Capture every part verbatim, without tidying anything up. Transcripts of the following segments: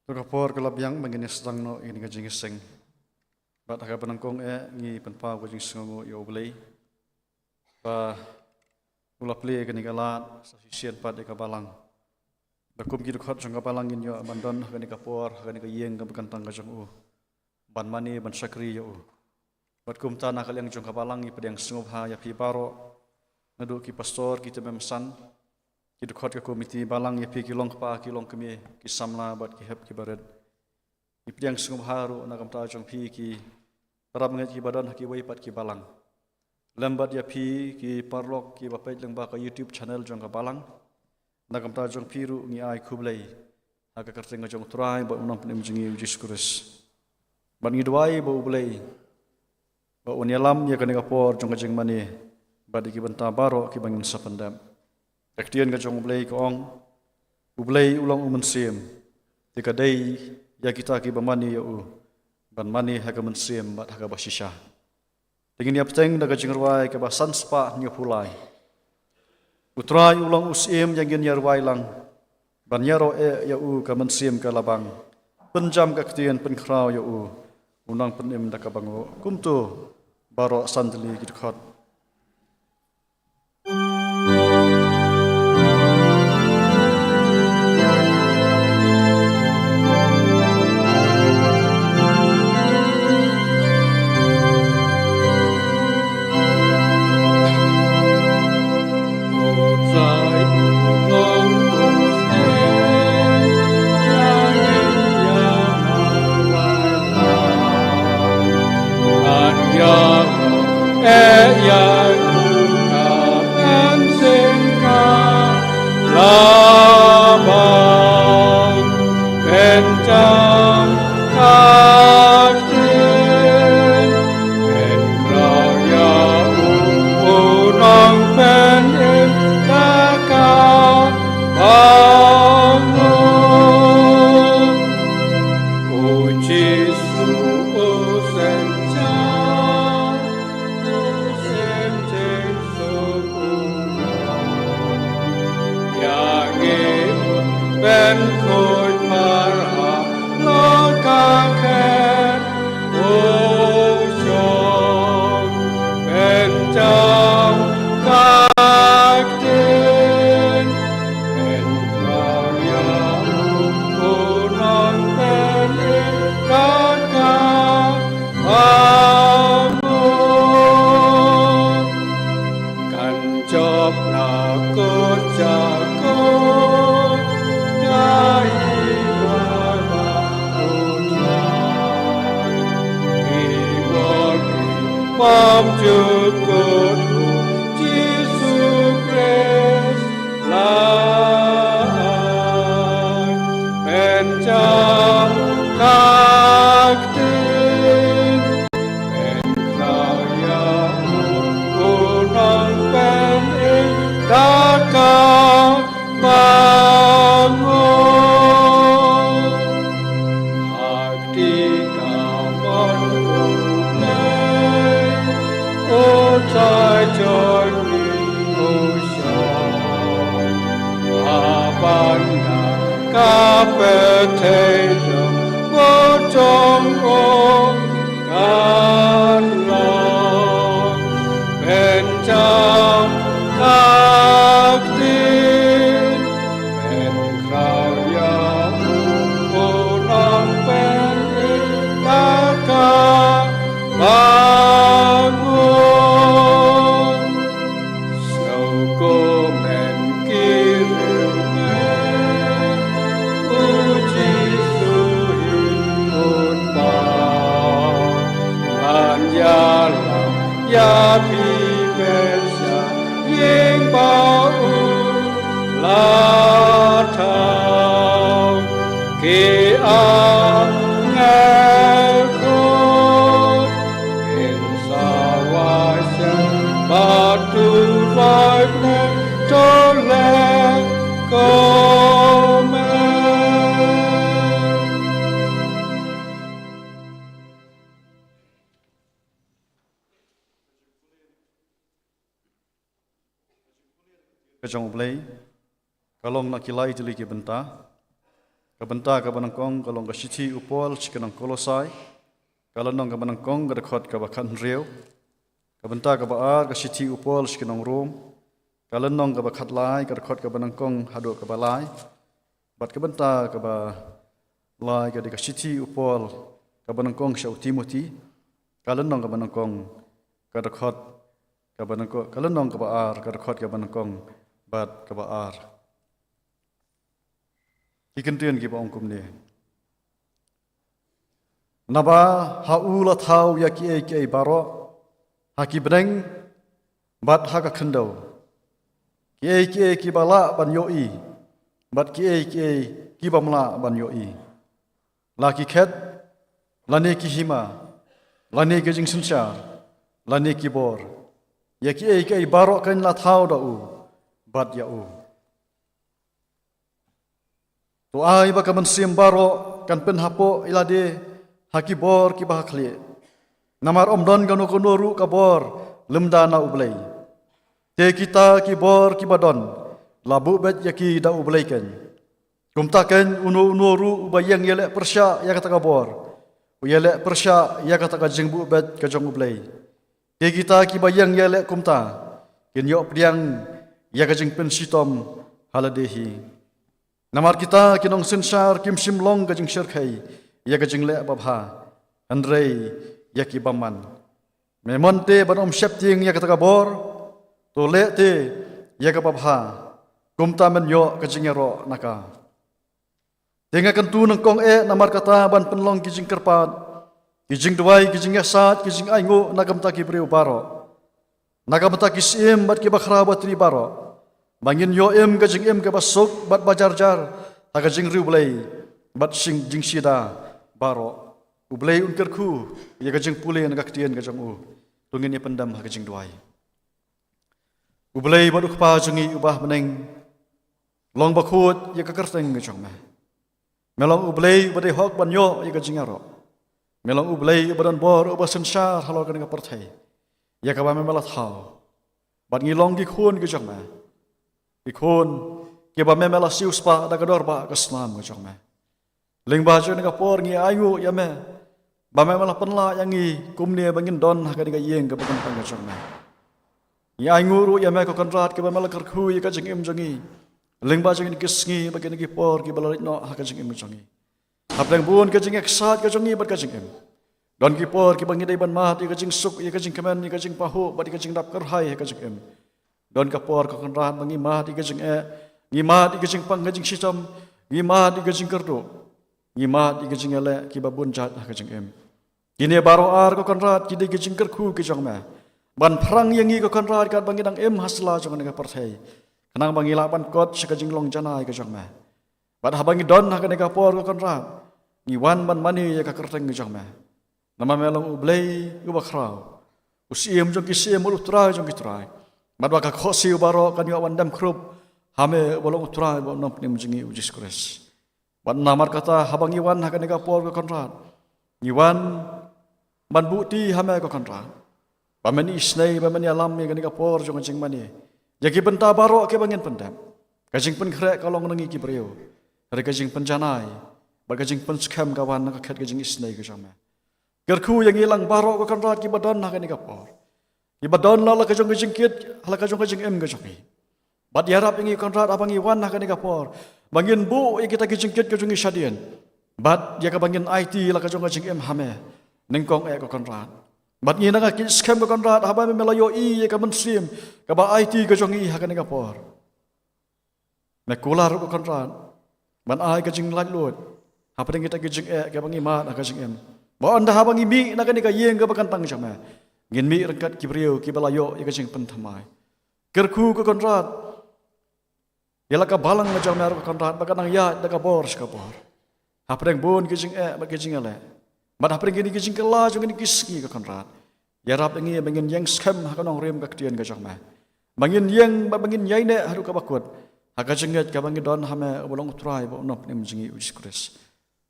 To ka por ka la biang ba ngin ïa sdang noh ïa kane ka jingïaseng. Bad ha kaba nyngkong eh ngi pynpaw ka jingsngewnguh ïa U Blei ba u la plie ïa kane ka lad sa shisien pat ïa ka balang. Ba kum ki dkhot jong ka balang ngin ïoh ban don ha kane ka por, ha kane ka ïing kaba kyntang ka jong u, ban mane ban shakri ïa u. Bad kumta na ka liang jong ka balang ngi pdiang sngewbha ïa phi baroh, naduh ki pastor, ki tymmen basan, ki dkhot ka komiti balang, ïa phi ki long kpa, ki long kmie, ki samla bad ki hep ki barit. Ngi pdiang sngewbha ruh na ka bynta jong phi ki para bangeit kiba don ha kiwei pat ki balang. Lem bad ïa phi ki paralok kiba peit lyngba ka YouTube channel jong ka balang. Na ka bynta jong phi ruh ngi ai khublei ha ka kyrteng ka jong U Trai bad U Nongpynim jong ngi U Jisu Khrist. Bad ngi duwai ba U Blei ba un ïalam ïa kane ka por jong ka jingmane bad ïa ki bynta baroh kiba ngin sa pyndep. Ka ktien ka jong U Blei ka ong, U Blei u long U Mynsiem, te ka dei ïa kita kiba mane ïa u ban mane ha ka mynsiem bad ha kaba shisha. Te ngin ïa bteng da ka jingrwai kaba san spah hynñiew phew lai. U Trai u long u Syiem, ïa ngin ïa rwai lang, ban ïaroh eh ïa u ka mynsiem ka la bang. Pynjam ka ktien, pynkhraw ïa u, U Nongpynim da kaba nguh. Kumto baroh san tylli ki dkhot. Kan jop na kut jakut, ka i ba ba kut lai. Ki bor ki pom jukut u Jisu Khrist lai. Pynjam ka ktien, pynkhraw ïa u, u nongpynim da ka bangor. Ha kti kamon U Blei, U Trai jong ngi u shong. Ha bynta ka pyrthei jong u jong u kan long. Pynjam ka ktien, pynkhraw ïa u, u nongpynim da ka bangor. Sngewkmen ki riewngeit, U Jisu ka jong U Blei ka long na ki lai tylli ki bynta. Ka bynta kaba nyngkong ka long ka shithi u Paul sha ki nong Kolosai, ka lynnong kaba nyngkong ka dkhot kaba khathynriew. Ka bynta kaba ar ka shithi u Paul sha ki nong Rom, ka lynnong kaba khatlai ka dkhot kaba nyngkong haduh kaba lai. Bad ka bynta kaba lai ka dei ka shithi u Paul kaba nyngkong sha u Timothy, ka lynnong kaba nyngkong ka dkhot kaba nyngkong, ka lynnong kaba ar ka dkhot kaba nyngkong bad kaba ar. Ki kyntien kiba ong kumne. Naba ha u la thaw ïa kiei kiei baroh, ha ki bneng bad ha ka khyndew, kiei kiei kiba lah ban ïohi bad kiei kiei kibym lah ban ïohi, la ki khet lane ki hima lane ki jingsynshar lane ki bor. Ïa kiei kiei baroh kan la thaw da u bad ïa u. To ai ba ka mynsiem baroh kan pynhapoh ïa lade ha ki bor kiba ha khlieh. Namar ym don kano kano ruh ka bor lymda na U Blei. Te kita ki bor kiba don la buh beit ïa ki da U Blei keiñ. Kumta keiñ uno uno ruh uba ïeng ïaleh pyrshah ïa kata ka bor, u ïaleh pyrshah ïa kata ka jingbuh beit ka jong U Blei. Te kita kiba ïeng ïaleh kumta kin ïoh pdiang ïa ka jingpynshitom ha lade hi. Namar kita ki nongsynshar kim shym long ka jingshyrkhei ïa ka jingleh babha, hynrei ïa ki bymman. Me mon te ban ym sheptieng ïa kata ka bor, to leh te ïa ka babha, kumta men ïoh ka jingïaroh na ka. Te nga kyntu nyngkong eh namar kata ban pynlong ki jingkyrpad, ki jingduwai, ki jingïasaid, ki jingainguh na ka bynta ki briew baroh, na ka bynta ki syiem bad ki bakhraw batri baroh, ba ngin ïoh im ka jingim kaba suk bad ba jarjar ha ka jingriewblei bad jingshida baroh. U Blei un kyrkhu ïa ka jingpule na ka ktien ka jong u. To ngin ïa pyndem ha ka jingduwai. U Blei bad U Kpa jong ngi uba ha bneng, long bakhuid ïa ka kyrteng ka jong me. Me long U Blei uba dei hok ban ïoh ïa ka jingïaroh. Me long U Blei uba don bor, uba synshar halor kane ka pyrthei ïa kaba me me la thaw. Bad ngi long ki khun ki jong me, ki khun kiba me me la siewspah da ka dor ba ka snam ka jong me. Lyngba jong kane ka por ngi ainguh ïa me ba me me la pynlah ïa ngi kumne ba ngin don ha kane ka ïing kaba kongsan ka jong me. Ngi ainguh ruh ïa me ko Kynrad kiba me la kyrkhu ïa ka jingim jong ngi lyngba jong kine ki sngi bad kine ki por kiba la leit noh ha ka jingim jong ngi. Hapdeng bun ka jingïaksaid ka jong ngi bad ka jingim, don ki por kiba ngi dei ban mad ïa ka jingsuk, ïa ka jingkmen, ïa ka jingpahuh bad ïa ka jingdap kyrhai ha ka jingim. Don ka por ko Kynrad ba ngi mad ïa ka jingeh, ngi mad ïa ka jingpang ka jingshitom, ngi mad ïa ka jingkyrduh, ngi mad ïa ka jingïaleh kiba bun jait ha ka jingim. Kine baroh ar ko Kynrad ki dei ki jingkyrkhu ki jong me ban phrang ïa ngi ko Kynrad katba ngi dang im ha sla jong kane ka pyrthei, khnang ba ngi lah ban kot sha ka jinglong janai ka jong me. Bad haba ngi don ha kane ka por ko Kynrad, ngi wan ban mane ïa ka kyrteng ka jong me. Namar me long U Blei uba khraw, U Syiem jong ki syiem, U Trai jong ki trai. Bad ba ka khohsiew baroh kan ïoh ban dem khrup ha me uba long U Trai bad U Nongpynim jong ngi U Jisu Khrist. Bad namar kata haba ngi wan ha kane ka por ko Kynrad, ngi wan ban buh kti ha me ko Kynrad ba men isynei, ba men ïalam ïa kane ka por jong ka jingmane ïa ki bynta baroh kiba ngin pyndep. Ka jingpynkhreh ka long na ngi ki briew, hynrei ka jingpynjanai bad ka jingpynskhem ka wan na ka khet ka jingisynei ka jong me. Kyrkhu ïa ngi lang baroh ko Kynrad kiba don ha kane ka por, kiba don la la ka jong ka jingkit, la ka jong ka jingim ka jong ngi. Bad ïarap ïa ngi ko Kynrad haba ngi wan ha kane ka por ba ngin buh ïa kita ki jingkit ka jong ngi shadien bad ïa kaba ngin aiti la ka jong ka jingim ha me nyngkong eh ko Kynrad. Bad ngi nang kit skhem ko Kynrad haba me la ïohi ïa ka mynsiem kaba aiti ka jong ngi ha kane ka por. Me kular ko Kynrad ban ai ka jinglaitluid hapdeng kita ki jingeh kiba ngi mad ha ka jingim, ba ynda haba ngi mih na kane ka ïing kaba kyntang jong me, ngin mih ryngkat ki briew kiba la ïoh ïa ka jingpynthymmai. Kyrkhu ko Kynrad ïa la ka balang ka jong me ko Kynrad ba kan nang ïaid da ka bor sha ka bor hapdeng bun ki jingeh bad ki jingïaleh, bad hapdeng kine ki jingkylla jong kine ki sngi ko Kynrad. Ïarap ïa ngi ba ngin ïeng skhem ha ka nongrim ka ktien ka jong me, ba ngin ïeng bad ba ngin ïaineh haduh kaba kut ha ka jingngeit kaba ngi don ha me uba long U Trai bad U Nongpynim jong ngi U Jisu Khrist.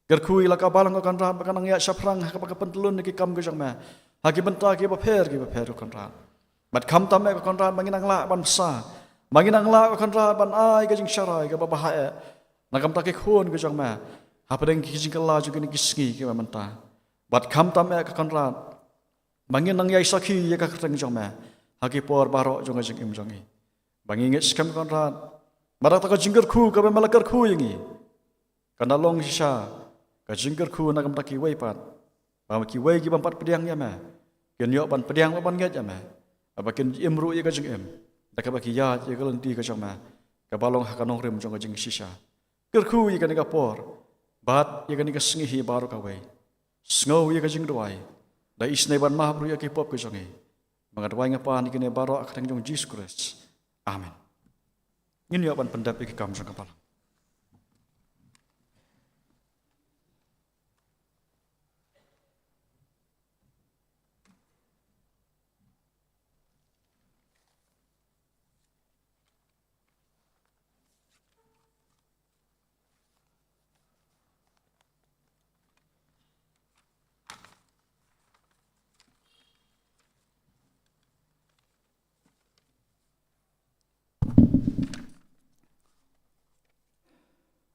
Kyrkhu ïa la ka balang ko Kynrad ba kan nang ïaid shaphrang ha kaba ka pyntlun ïa ki kam ka jong me ha ki bynta kiba pher kiba pher ko Kynrad. Bad khamtam eh ko Kynrad ba ngin nang lah ban bsa Ba ngin nang lah, ko Kynrad, ban ai ka jingsharai kaba bha eh na ka bynta ki khun ki jong me hapdeng ki jingkylla jong kine ki sngi kiba mynta. Bad khamtam eh, ko Kynrad, ba ngin nang ïai sakhi ïa ka kyrteng jong me ha ki por baroh jong ka jingim jong ngi. Ba ngi ngeit skhem, ko Kynrad, ba da kata ka jingkyrkhu kaba me la kyrkhu ïa ngi, kan da long shisha ka jingkyrkhu na ka bynta kiwei pat, ba kiwei ki bym pat pdiang ïa me kin ïoh ban pdiang bad ban ngeit ïa me, ba kin im ruh ïa ka jingim da kaba ki ïaid ïa ka lynti ka jong me kaba long ha ka nongrim jong ka jingshisha. Kyrkhu ïa kane ka por bad ïa kane ka sngi hi baroh kawei. Sngew ïa ka jingduwai, da isynei ban map ruh ïa ki pop ki jong ngi. Ba nga duwai nga pan ïa kine baroh ha ka kyrteng jong Jisu Khrist. Amen. Ngin ïoh ban pyndep ïa ki kam jong ka balang.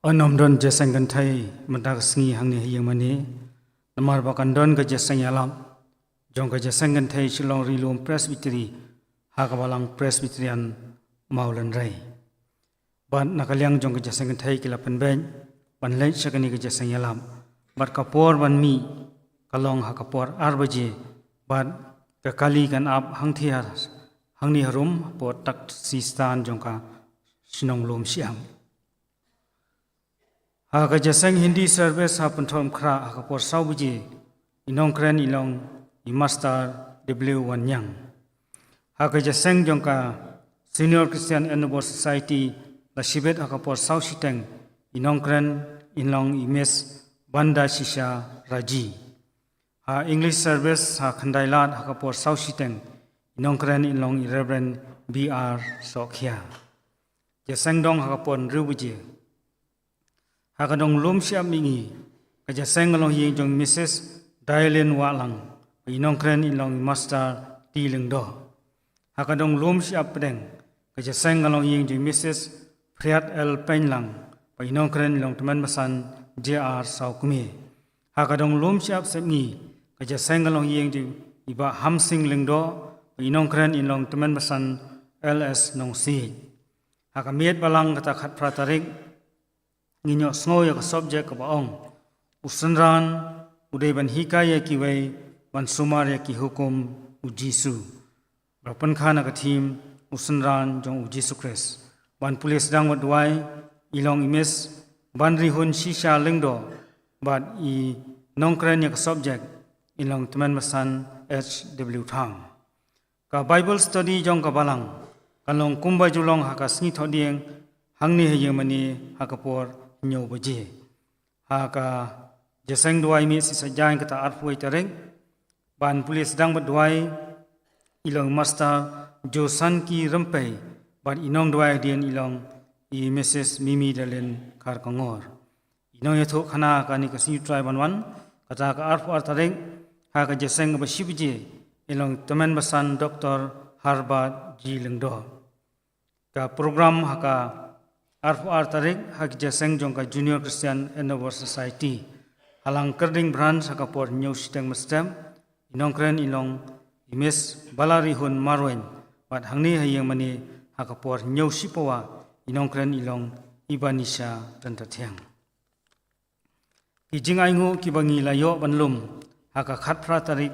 Yn ym don jingïaseng kynthei mynta ka sngi hangne ha ïingmane, namar ba kan don ka jingïaseng ïalap jong ka jingïaseng kynthei Shillong Ri Lum Presbytery ha ka Balang Presbyterian Mawlynrei. Bad na ka liang jong ka jingïaseng kynthei ki la pynbeit ban leit sha kane ka jingïaseng ïalap. Bad ka por ban mih ka long ha ka por ar baje, bad ka kali kan ap hangthie ha, hangne harum hapoh taxi stand jong ka shnong Lumshyiap. Ha ka jingïaseng Hindi service ha Pynthorumkhrah ha ka por saw baje, i nongkren i long i Master W Wanniang. Ha ka jingïaseng jong ka Senior Christian Endeavour Society la shibit ha ka por saw shiteng, i nongkren in long i Miss Banda Shisha Raji. Ha English service ha Khyndailad ha ka por saw shiteng, i nongkren in long i Reverend B R Sohkhia. Jingïaseng dong ha ka por hynriew baje. Ha ka dong Lumshyiap mihngi, ka jingïaseng ka long ha ïing jong Missus Dialin Wahlang, bad i nongkren in long i Master T Lyngdoh. Ha ka dong Lumshyiap pdeng, ka jingïaseng ka long ha ïing jong Missus Phriat L Peinlang, bad i nongkren in long Tymmen Basan J R Sawkmie. Ha ka dong Lumshyiap sepngi, ka jingïaseng ka long ha ïing jong i Bah Hamsing Lyngdoh, bad i nongkren in long Tymmen Basan L S Nongsiej. Ha ka miet balang kata khatphra tarik, ngin ïohsngew ïa ka subject kaba ong, U Synran u dei ban hikai ïa kiwei ban sumar ïa ki hukum U Jisu. Ba la pynkha na ka theme U Synran jong U Jisu Khrist. Ban pule sdang bad duwai i long i Miss Banrihun Shisha Lyngdoh, bad i nongkren ïa ka subject i long Tymmen Basan H W Thang. Ka Bible study jong ka balang kan long kumba ju long ha ka sngi Thohdieng hangne ha ïingmane ha ka por hynñiew baje. Ha ka jingïaseng duwai mih shisha jaiñ kata arphew wei tarik, ban pule sdang bad duwai i long Master Josanki Rympei, bad i nongduwai hadien i long i Missus Mimi Dalin Kharkongor. I nongïathuhkhana kane ka sngi U Trai ban wan, kata ka arphew ar tarik, ha ka jingïaseng kaba shi baje, i long Tymmen Basan Doctor Harbert G Lyngdoh. Ka program ha ka arphew ar tarik, ha ka jingïaseng jong ka Junior Christian Endeavour Society, ha Langkyrding Branch, ha ka por hynñiew shiteng mynstep, i nongkren i long i Miss Balarihun Marwein, bad hangne ha ïingmane ha ka por hynñiew shipawa, i nongkren i long i Banisha Ryntathiang. Ki jingainguh kiba ngi la ïoh ban lum ha ka khatphra tarik.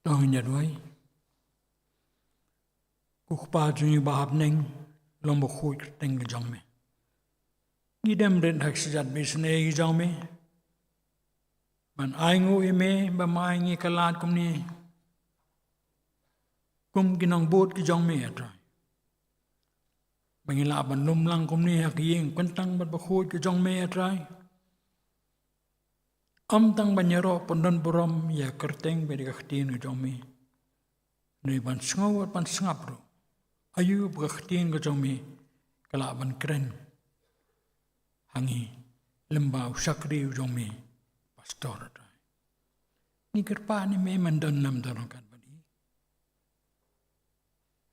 To ngin ïa duwai. Ko Kpa jong ngi ba ha bneng, long ba khuid kyrteng ka jong me. Ngi dem rit ha ki siat bishni ki jong me. Ban ai nguh ïa me, ba me ai ngi ka lad kumne. Kum ki nongbud ki jong me, A Trai. Ba ngin lah ban lum lang kumne ha ka ïing kyntang bad bakhuid ka jong me, A Trai. Ym tang ban ïaroh pyndon burom ïa ka kyrteng bad ïa ka ktien ka jong me. Hynrei ban sngew bad ban sngap ruh. Aïu ba ka ktien ka jong me ka lah ban kren ha ngi, lem bad u shakri u jong me, Pastor, A Trai. Ngi kyrpad ïa me ban don lem don ryngkat bad i.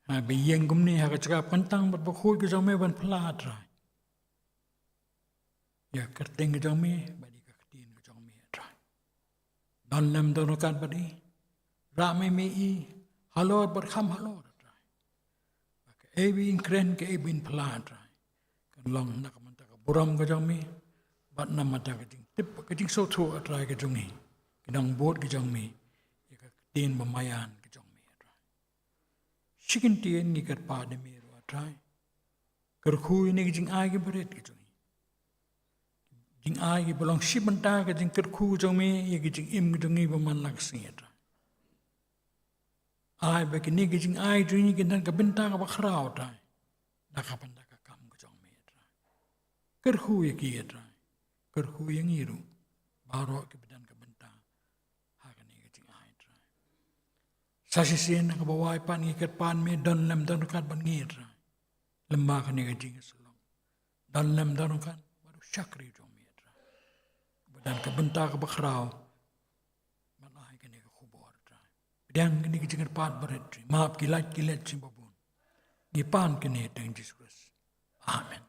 Ha ba ïeng kumne ha ka jaka kyntang bad bakhuid ka jong me ban pla, A Trai. Ïa ka kyrteng ka jong me, bad ïa ka ktien ka jong me, A Trai. Don lem don ryngkat bad i. Rah me me i, halor bad kham halor, A Trai. Ba kaei ba in kren, kaei ba in pla, A Trai, kan long na ka bynta ka burom ka jong me, bad na ka bynta ka jingtip, ka jingsngewthuh, A Trai, ka jong ngi. Ki nongbud ka jong me, ïa ka ktien ba maïan ka jong me, A Trai. Shi kyntien ngi kyrpad ïa me ruh, A Trai. Kyrkhu ïa kine ki jingai ki barit ki jong ngi. Jingai ki ba long shi bynta ka jingkyrkhu jong me ïa ki jingim ki jong ngi ba man la ka sngi, A Trai. Ai ba kine ki jingai jong ngi kin don ka bynta kaba khraw, A Trai. Da ka bynta ka kam ka jong me, A Trai. Kyrkhu ïa ki, A Trai. Kyrkhu ïa ngi ruh. Baroh kiba don ka bynta ha kane ka jingai, A Trai. Sa shisien ha kaba wai pat ngi kyrpad ïa me, don lem don ryngkat bad ngi, A Trai. Lem bad kane ka jingïasyllok. Don lem don ryngkat bad u shakri jong me, A Trai. Ba don ka bynta kaba khraw ban ai kane ka khubor, A Trai. Pdiang kane ka jingkyrpad barit, Trai. Map ki lait ki lait jong ngi ba bun. Ngi pan kane ha ka kyrteng Jisu Khrist. Amen.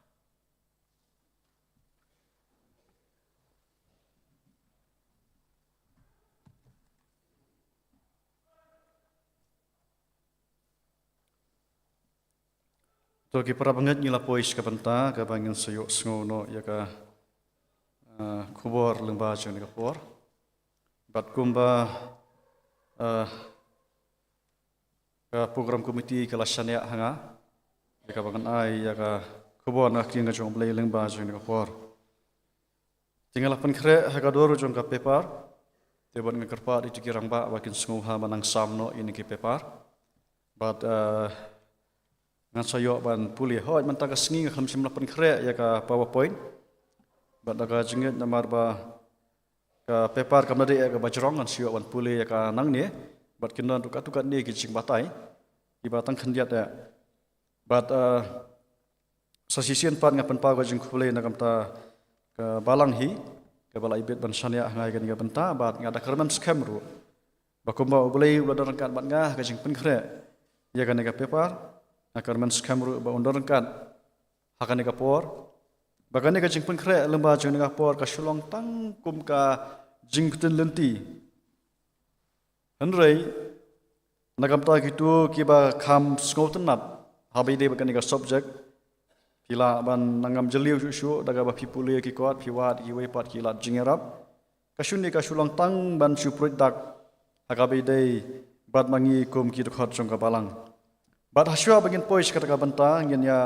To ki para bangeit, ngi la poi sha ka bynta kaba ngin sa ïohsngew noh ïa ka, eh, khubor lyngba jong kane ka por. Bad kumba, eh, ka program committee ka la shaniah ha nga ïa kaba ngan ai ïa ka khubor na ka ktien ka jong U Blei lyngba jong kane ka por. Te nga la pynkhreh ha ka dur jong ka paper. Te bad nga kyrpad ïa ki rangbah ba kin sngewbha ban nang sam noh ïa kine ki paper. Bad, eh, ngan sa ïoh ban pule. Hooid, mynta ka sngi nga khlem shym la pynkhreh ïa ka PowerPoint. Bad da ka jingngeit namar ba ka paper kam da dei ïa kaba jrong, ngan sa ïoh ban pule ïa ka nangne. Bad kin don ruh katto katne ki jingbatai kiba tang khyndiat ïa. Bad, eh, sa shisien pat nga pynpaw ka jingkhublei na ka bynta ka balang hi kaba la ibit ban shaniah ha nga ïa kane ka bynta, bad nga da kyrmen skhem ruh ba kumba U Blei u la don ryngkat bad nga ha ka jingpynkhreh ïa kane ka paper, nga kyrmen skhem ruh ba un don ryngkat ha kane ka por. Ba kane ka jingpynkhreh lyngba jong kane ka por ka shu long tang kum ka jingpyntip lynti. Hynrei na ka bynta kito kiba kham sngewtynnat haba ïadei bad kane ka subject, phi lah ban nang ngam jylliew shuh shuh da kaba phi pule ki kot, phi wad kiwei pat ki lad jingïarap. Ka shu ne ka shu long tang ban shu pruid dak ha kaba ïadei bad ma ngi kum ki dkhot jong ka balang. Bad hashwa ba ngin poi sha kata ka bynta, ngin ïa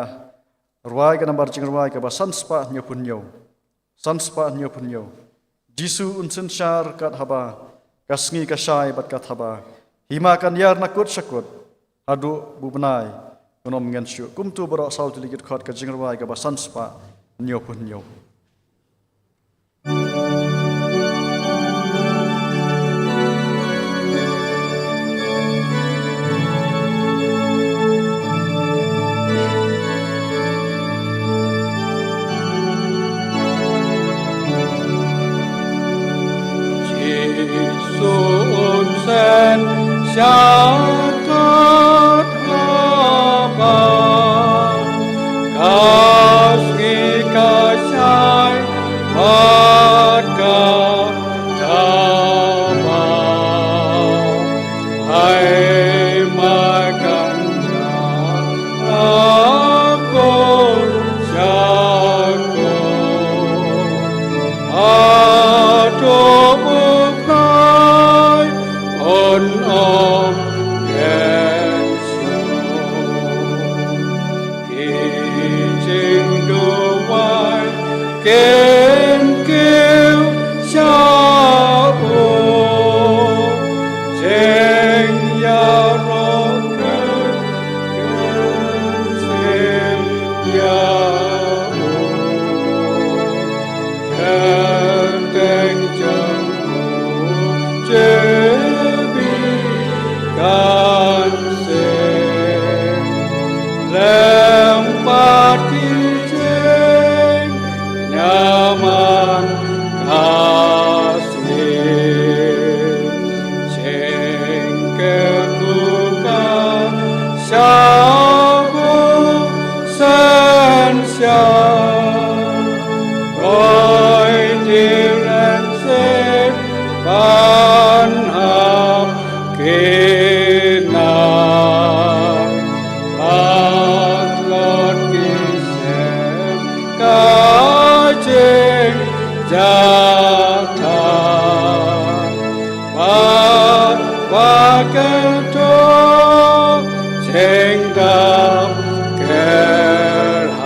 rwai ka nambar jingrwai kaba san spah hynñiew phew hynñiew. San spah hynñiew phew hynñiew. Jisu un synshar kat haba ka sngi ka shai bad kat haba hima kan ïar na kut sha kut haduh bu bnai un ym ngen shuh. Kumto baroh saw tylli ki dkhot ka jingrwai kaba san spah hynñiew phew hynñiew. Jisu un synshar kat haba ka sngi ka shai bad kat haba hima kan ïar na kut sha kut haduh bu bnai un ym Ken kiew sha u, jingïaroh kan shem ïa u. Kyrteng jong u jylliew kan shem, lem bad ki jingïaroh nyaman ka sngi. Jingkyrkhu ka sha u synshar, koi ti rem seh ban hap ki nai, bad tlot ki shem ka jingjahthait, bad ba ka ktah jingdap kyrhai.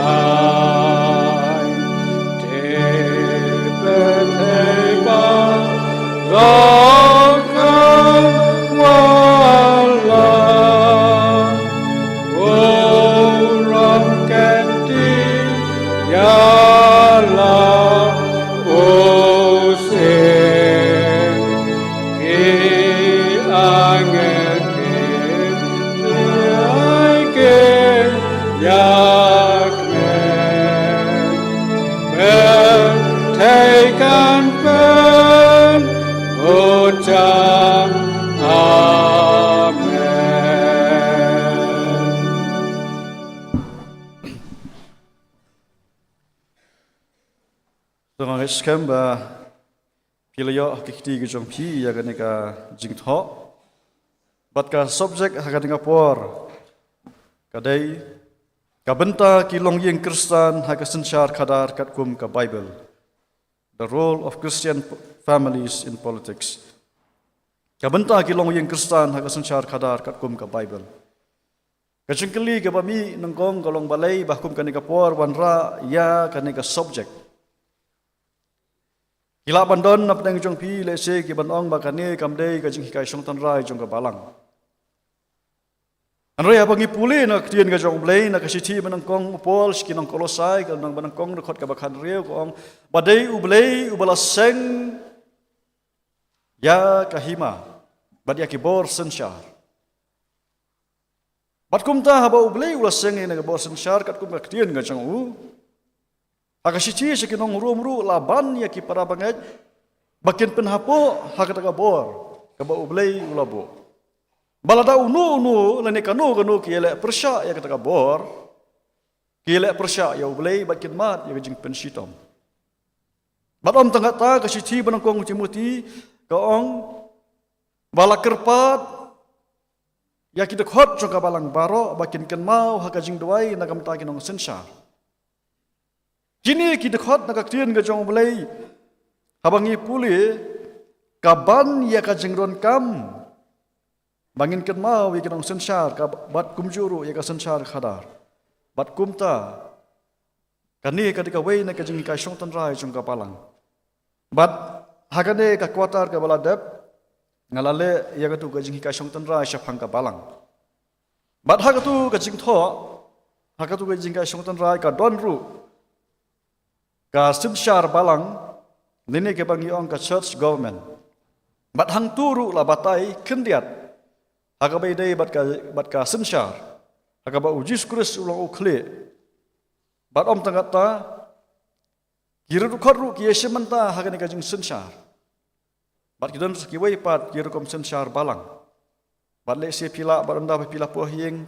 Te pyrthei baroh kan wallam, burom kynti ïa la u Syiem. Ki angel ki ïai kynja kmen, pyrthei kan pynbud jam. Amen. To ngeit skhem ba phi la ïoh ha ki kti ki jong phi ïa kane ka jingthoh. Bad ka subject ha kane ka por ka dei: Ka bynta ki longïing Khristan ha ka synshar khadar katkum ka Bible. The role of Christian p-, families in politics. Ka bynta ki longïing Khristan ha ka synshar khadar katkum ka Bible. Ka jingkylli kaba mih nyngkong ka long balei ba ha kum kane ka por wanrah ïa kane ka subject. Ki lah ban don na pdeng jong phi lehse ki ban ong ba kane kam dei ka jinghikai shong tynrai jong ka Balang. Hynrei haba ngi pule na ka ktien ka jong U Blei, na ka shithi ba nyngkong u Paul sha ki nong Kolosai, ka lynnong ba nyngkong, dkhot kaba khathynriew, ka ong ba dei U Blei uba la seng ïa ka hima bad ïa ki bor synshar. Bad kumta haba U Blei u la seng ïa kane ka bor synshar katkum ka ktien ka jong u, ha ka shithi sha ki nong Rom ruh la ban ïa ki para bangeit ba kin pynhapoh ha kata ka bor kaba U Blei u la buh. Ba lada uno uno lane kano kano ki ïaleh pyrshah ïa kata ka bor, ki ïaleh pyrshah ïa U Blei bad kin mad ïa ka jingpynshitom. Bad ym tang kata, ka shithi ba nyngkong u Timothy ka ong ba la kyrpad ïa ki dkhot jong ka Balang baroh ba kin kynmaw ha ka jingduwai na ka bynta ki nongsynshar. Kine ki dkhot na ka ktien ka jong U Blei, haba ngi pule, ka ban ïa ka jingdonkam ba ngin kynmaw ïa ki nongsynshar, ka bad kumjuh ruh ïa ka synshar khadar. Bad kumta, kane ka dei kawei na ka jinghikai shong tynrai jong ka Balang. Bad ha kane ka quarter kaba la dep, nga la leh ïa katu ka jinghikai shong tynrai shaphang ka Balang. Bad ha katu ka jingthoh, ha katu ka jinghikai shong tynrai ka don ruh ka synshar Balang, lane kaba ngi ong ka church government. Bad hangtu ruh la batai khyndiat ha kaba ïadei bad ka, bad ka synshar ha kaba U Jisu Khrist u long u khlieh. Bad ym tang kata, ki riewdkhot ruh ki ïashim bynta ha kane ka jingsynshar. Bad ki don sa kiwei pat ki rukom synshar Balang. Bad lehse phi lah, bad ynda phi la pyrshang,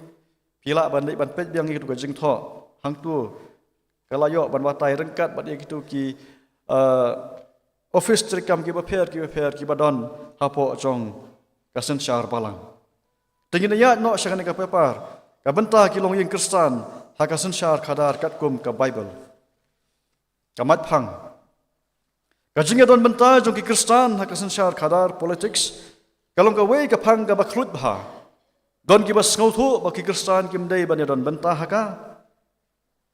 phi lah ban leit ban peit biang ïa kitu ka jingthoh. Hangtu ka la ïoh ban batai ryngkat bad ïa kitu ki, eh, office treikam kiba pher kiba pher kiba don hapoh jong ka synshar Balang. Te ngin ïaid noh sha kane ka paper, ka bynta ki longïing Khristan ha ka synshar khadar katkum ka Bible. Ka mat phang. Ka jingïadon bynta jong ki Khristan ha ka synshar khadar, politics, ka long kawei ka phang kaba khluit bha. Don kiba sngewthuh ba ki Khristan kim dei ban ïadon bynta ha ka.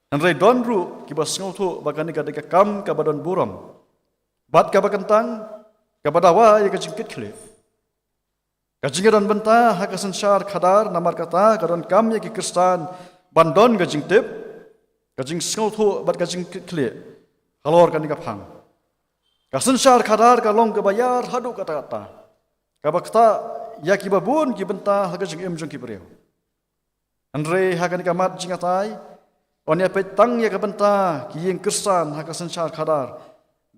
Hynrei don ruh kiba sngewthuh ba kane ka dei ka kam kaba don burom bad kaba kyntang, kaba dawa ïa ka jingkitkhlieh. Ka jingïadon bynta ha ka synshar khadar, namar kata ka donkam ïa ki Khristan ban don ka jingtip, ka jingsngewthuh bad ka jingkitkhlieh halor kane ka phang. Ka synshar khadar ka long kaba ïar haduh katta katta, kaba ktah ïa kiba bun ki bynta ha ka jingim jong ki briew. Hynrei ha kane ka mat jingïatai, yn ïa peit tang ïa ka bynta ki ïing Khristan ha ka synshar khadar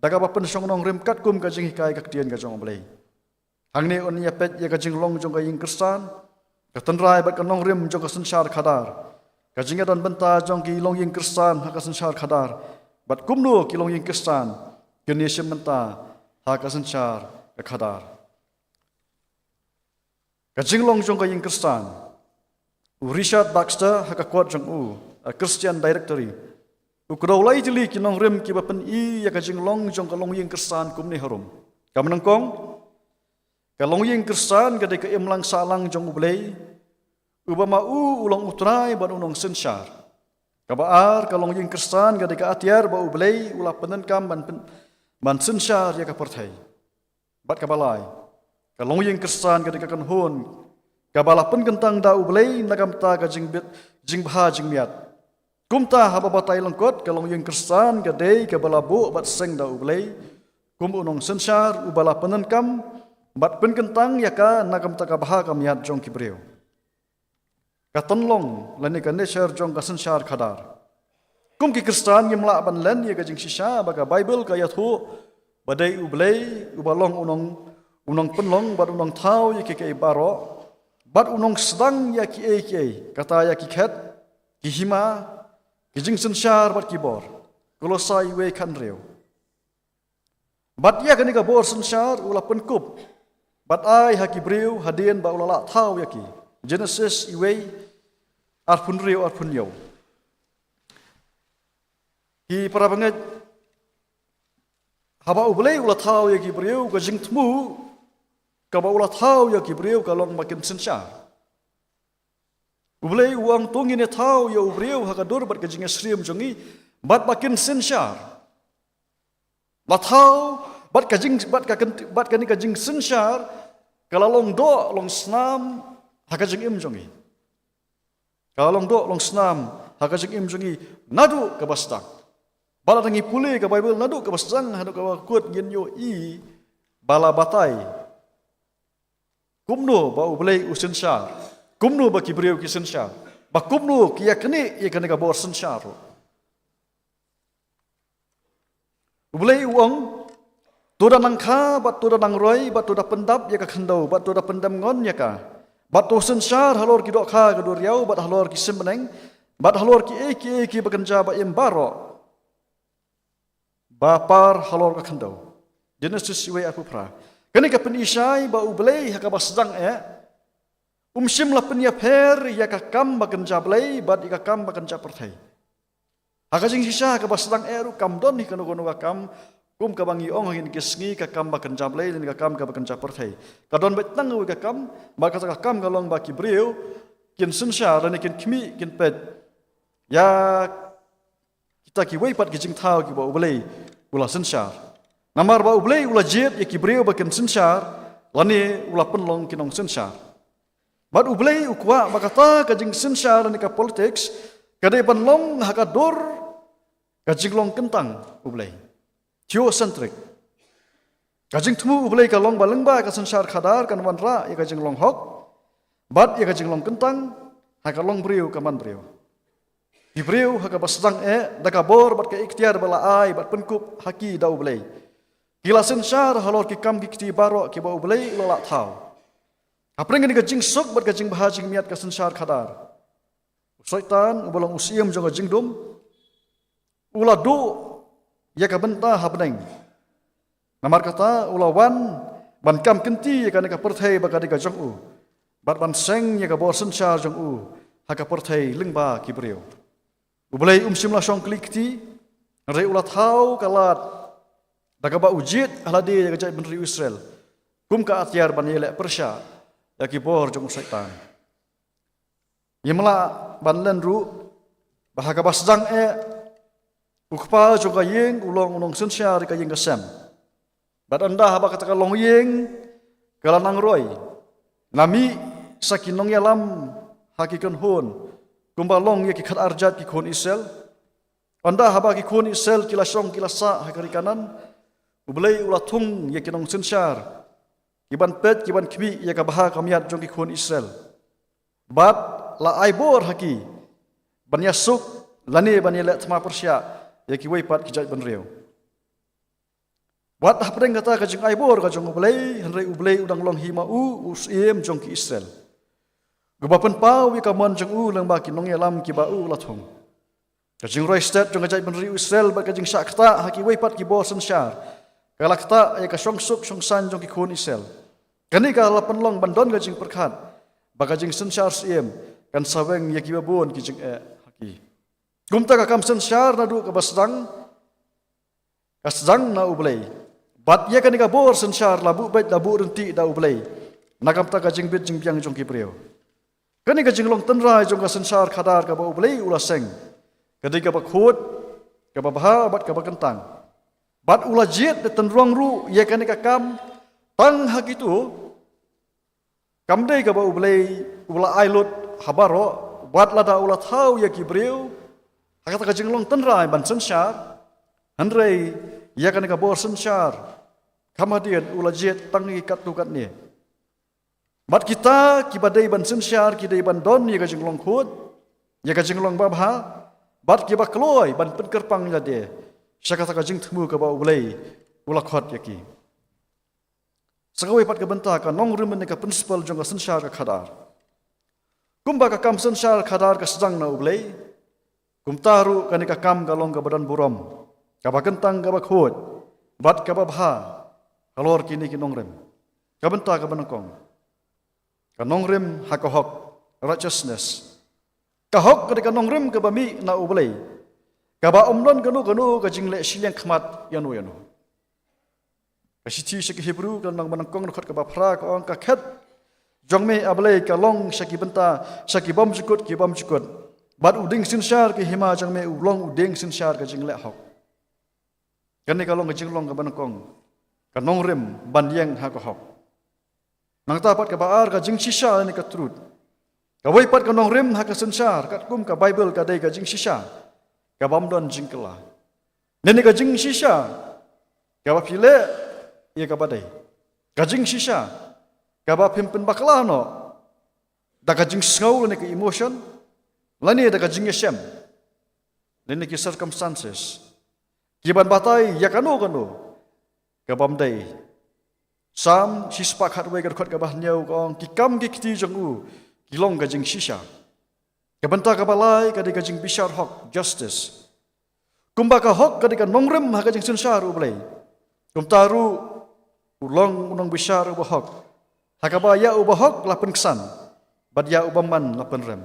da kaba pynshong nongrim katkum ka jinghikai ka ktien ka jong U Blei. Hangne yn ïa peit ïa ka jinglong jong ka ïing Khristan, ka tynrai bad ka nongrim jong ka synshar khadar, ka jingïadon bynta jong ki longïing Khristan ha ka synshar khadar, bad kumno ki longïing Khristan kin ïashim bynta ha ka synshar ka khadar. Ka jinglong jong ka ïing Khristan. U Richard Baxter ha ka kot jong u, A Christian Directory, u kdew lai tylli ki nongrim kiba pyni ïa ka jinglong jong ka longïing Khristan kumne harum. Kaba nyngkong, ka longïing Khristan ka dei ka imlang sahlang jong U Blei, uba ma u u long U Trai bad U Nongsynshar. Kaba ar, ka longïing Khristan ka dei ka atiar ba U Blei u la pyndonkam ban pyn-, ban synshar ïa ka pyrthei. Bad kaba lai, ka longïing Khristan ka dei ka kynhun kaba la pynkyntang da U Blei na ka bynta ka jingbit, jingbha jingmiat. Kumta haba batai lyngkot, ka longïing Khristan ka dei kaba la buh bad seng da U Blei kum U Nongsynshar uba la pyndonkam bad pynkyntang ïa ka na ka bynta ka bha ka miat jong ki briew. Ka tynlong lane ka nature jong ka synshar khadar. Kum ki Khristan ngim lah ban len ïa ka jingshisha ba ka Baibl ka ïathuh ba dei U Blei uba long U Nong, U Nongpynlong bad U Nongthaw ïa kiei kiei baroh, bad U Nongsdang ïa kiei kiei, kata ïa ki khet, ki hima, ki jingsynshar bad ki bor. Kolosai wei khathynriew. Bad ïa kane ka bor synshar u la pynkup bad ai ha ki briew hadien ba u la lah thaw ïa ki. Genesis wei, arphew hynriew, arphew hynñiew. Ki para bangeit, haba U Blei u la thaw ïa ki briew, ka jingthmu kaba u la thaw ïa ki briew ka long ba kin synshar. U Blei u ong, to ngin ïa thaw ïa u briew ha ka dur bad ka jingïasyriem jong ngi, bad ba kin synshar. La thaw bad ka jing, bad ka kynti, bad kane ka jingsynshar ka la long doh long snam ha ka jingim jong ngi. Ka la long doh long snam ha ka jingim jong ngi naduh kaba sdang. Bad lada ngi pule ka Baibl naduh kaba sdang haduh kaba kut, ngin ïohi ba la batai kumno ba U Blei u synshar, kumno ba ki briew ki synshar, ba kumno ki ïa kane, ïa kane ka bor synshar ruh. U Blei u ong, to da nang kha, bad to da nang roi, bad to da pyndap ïa ka khyndew, bad to da pyndem ngon ïa ka, bad to synshar halor ki dohkha ka duriaw, bad halor ki sim bneng, bad halor kiei kiei kiba kynja ba im baroh ba par halor ka khyndew. Genesis wei, arphew phra. Kane ka pyni shai ba U Blei ha kaba sdang eh um shym la pynïapher ïa ka kam ba kynja blei bad ïa ka kam ba kynja pyrthei. Ha ka jingshisha ha kaba sdang eh ruh kam don hi kano kano ka kam, kum kaba ngi ong ha kine ki sngi, ka kam ba kynja blei lane ka kam kaba kynja pyrthei. Ka don beit tang kawei ka kam, bad kata ka kam ka long ba ki briew kin synshar lane kin khmih, kin peit ïa kita kiwei pat ki jingthaw kiba U Blei u la synshar. Namar ba U Blei u la jied ïa ki briew ba kin synshar, lane u la pynlong ki nongsynshar. Bad U Blei u kwah ba kata ka jingsynshar lane ka politics ka dei ban long ha ka dur ka jinglong kyntang U Blei. Theocentric. Ka jingthmu U Blei ka long ba lyngba ka synshar khadar kan wanrah ïa ka jinglong hok bad ïa ka jinglong kyntang ha ka longbriew ka manbriew. Ki briew ha kaba sdang eh, da ka bor bad ka iktiar ba la ai bad pynkup ha ki da U Blei, ki la synshar halor ki kam ki kti baroh kiba U Blei u la lah thaw. Hapdeng kane ka jingsuk bad ka jingbha jingmiat ka synshar khadar, u Soitan uba long u syiem jong ka jingdum, u la duh ïa ka bynta ha bneng. Namar kata u la wan ban kam kynti ïa kane ka pyrthei ba ka dei ka jong u, bad ban seng ïa ka bor synshar jong u ha ka pyrthei lyngba ki briew. U Blei um shym la shong kylli kti, hynrei u la thaw ka lad da kaba u jied ha lade ïa ka jaitbynriew Israel kum ka atiar ban ïaleh pyrshah ïa ki bor jong u Soitan. Ngim lah ban len ruh Ba ha kaba sdang eh, u kpa jong ka ïing u long u nongsynshar ïa ka ïing ka sem. Bad ynda haba kata ka longïing ka la nang roi, la mih sa ki nongïalam ha ki kynhun, kumba long ïa ki khatar jait ki khun Israel. Ynda haba ki khun Israel ki la shong ki la sah ha ka ri Kanaan, U Blei u la thung ïa ki nongsynshar ki ban peit ki ban khmih ïa ka bha ka miat jong ki khun Israel. Bad la ai bor ha ki ban ïasuk lane ban ïaleh thma pyrshah ïa kiwei pat ki jait bynriew. Wat hapdeng kata ka jingai bor ka jong U Blei, hynrei U Blei u dang long hi ma u u syiem jong ki Israel, uba pynpaw ïa ka mon jong u lyngba ki nongïalam kiba u la thung. Ka jingroi stet jong ka jaitbynriew Israel bad ka jingshah ktah ha kiwei pat ki bor synshar ka la ktah ïa ka shongsuk shongsaiñ jong ki khun Israel. Kane ka la pynlong ban don ka jingpyrkhat ba ka jingsynshar syiem kan sa weng ïa kiba bun ki jingeh ha ki. Kumta ka kam synshar naduh kaba sdang, ka sdang na U Blei. Bad ïa kane ka bor synshar la buh beit, la buh ryntih da U Blei na ka bynta ka jingbit jingbiang jong ki briew. Kane ka jinglong tynrai jong ka synshar khadar kaba U Blei u la seng ka dei kaba khuid, kaba bha bad kaba kyntang. Bad u la jied da tynrong ruh ïa kane ka kam tang ha kito. Kam dei kaba U Blei u la ai lut ha baroh, wat lada u la thaw ïa ki briew ha kata ka jinglong tynrai ban synshar, hynrei ïa kane ka bor synshar kam hadien u la jied tang ïa ki katto katne. Bad kita kiba dei ban synshar ki dei ban don ïa ka jinglong khuid, ïa ka jinglong babha, bad kiba kloi ban pynkyrpang ïalade sha kata ka jingthmu kaba U Blei u la khot ïa ki. Sa kawei pat ka bynta, ka nongrim ne ka principle jong ka synshar ka khadar. Kumba ka kam synshar khadar ka sdang na U Blei, kumta ruh kane ka kam ka long kaba don burom, kaba kyntang, kaba khuid bad kaba bha halor kine ki nongrim. Ka bynta kaba nyngkong, ka nongrim ha ka hok, righteousness. Ka hok ka dei ka nongrim kaba mih na U Blei, kaba ym don kano kano ka jingleh shiliang khmat ïano ïano. Ka shithi sha ki Hebru ka lynnong ba nyngkong, dkhot kaba phra ka ong, ka khet jong me, A Blei, ka long sha ki bynta, sha ki bymjukut ki bymjukut, bad u dieng synshar ki hima jong me u long u dieng synshar ka jingleh hok. Kane ka long ka jinglong kaba nyngkong, ka nongrim ban ïeng ha ka hok. Nangta pat kaba ar, ka jingshisha ne ka truth. Kawei pat ka nongrim ha ka synshar katkum ka Baibl ka dei ka jingshisha kaba ym don jingkylla. Lane ka jingshisha kaba phi leh ïa kaba dei. Ka jingshisha kaba phim pynbakla noh da ka jingsngew lane ka emotion, lane da ka jingïashem, lane ki circumstances kiban batai ïa kano kano kaba ym dei. Salm shispah khatwei ka dkhot kaba hynñiew ka ong, ki kam ki kti jong u ki long ka jingshisha. Ka bynta kaba lai ka dei ka jingbishar hok, justice. Kumba ka hok ka dei ka nongrim ha ka jingsynshar U Blei, kumta ruh u long u nongbishar uba hok, ha kaba ïa u bahok la pynksan bad ïa u bymman la pynrem.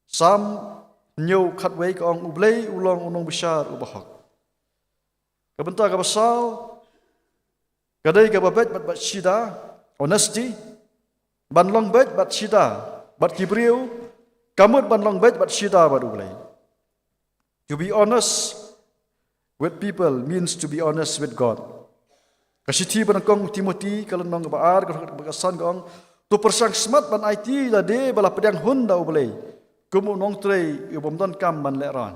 Salm hynñiew khatwei ka ong, U Blei u long u nongbishar uba hok. Ka bynta kaba saw ka dei kaba beit bad, bad shida, honesty. Ban long beit bad shida bad ki briew ka mut ban long beit bad shida bad U Blei. To be honest with people means to be honest with God. Ka shithi ba nyngkong u Timothy ka lynnong kaba ar ka dkhot kaba san ka ong, to pyrshang smat ban aiti lade ba la pdiang hun da U Blei kum u nongtrei uba ym don kam ban lehraiñ.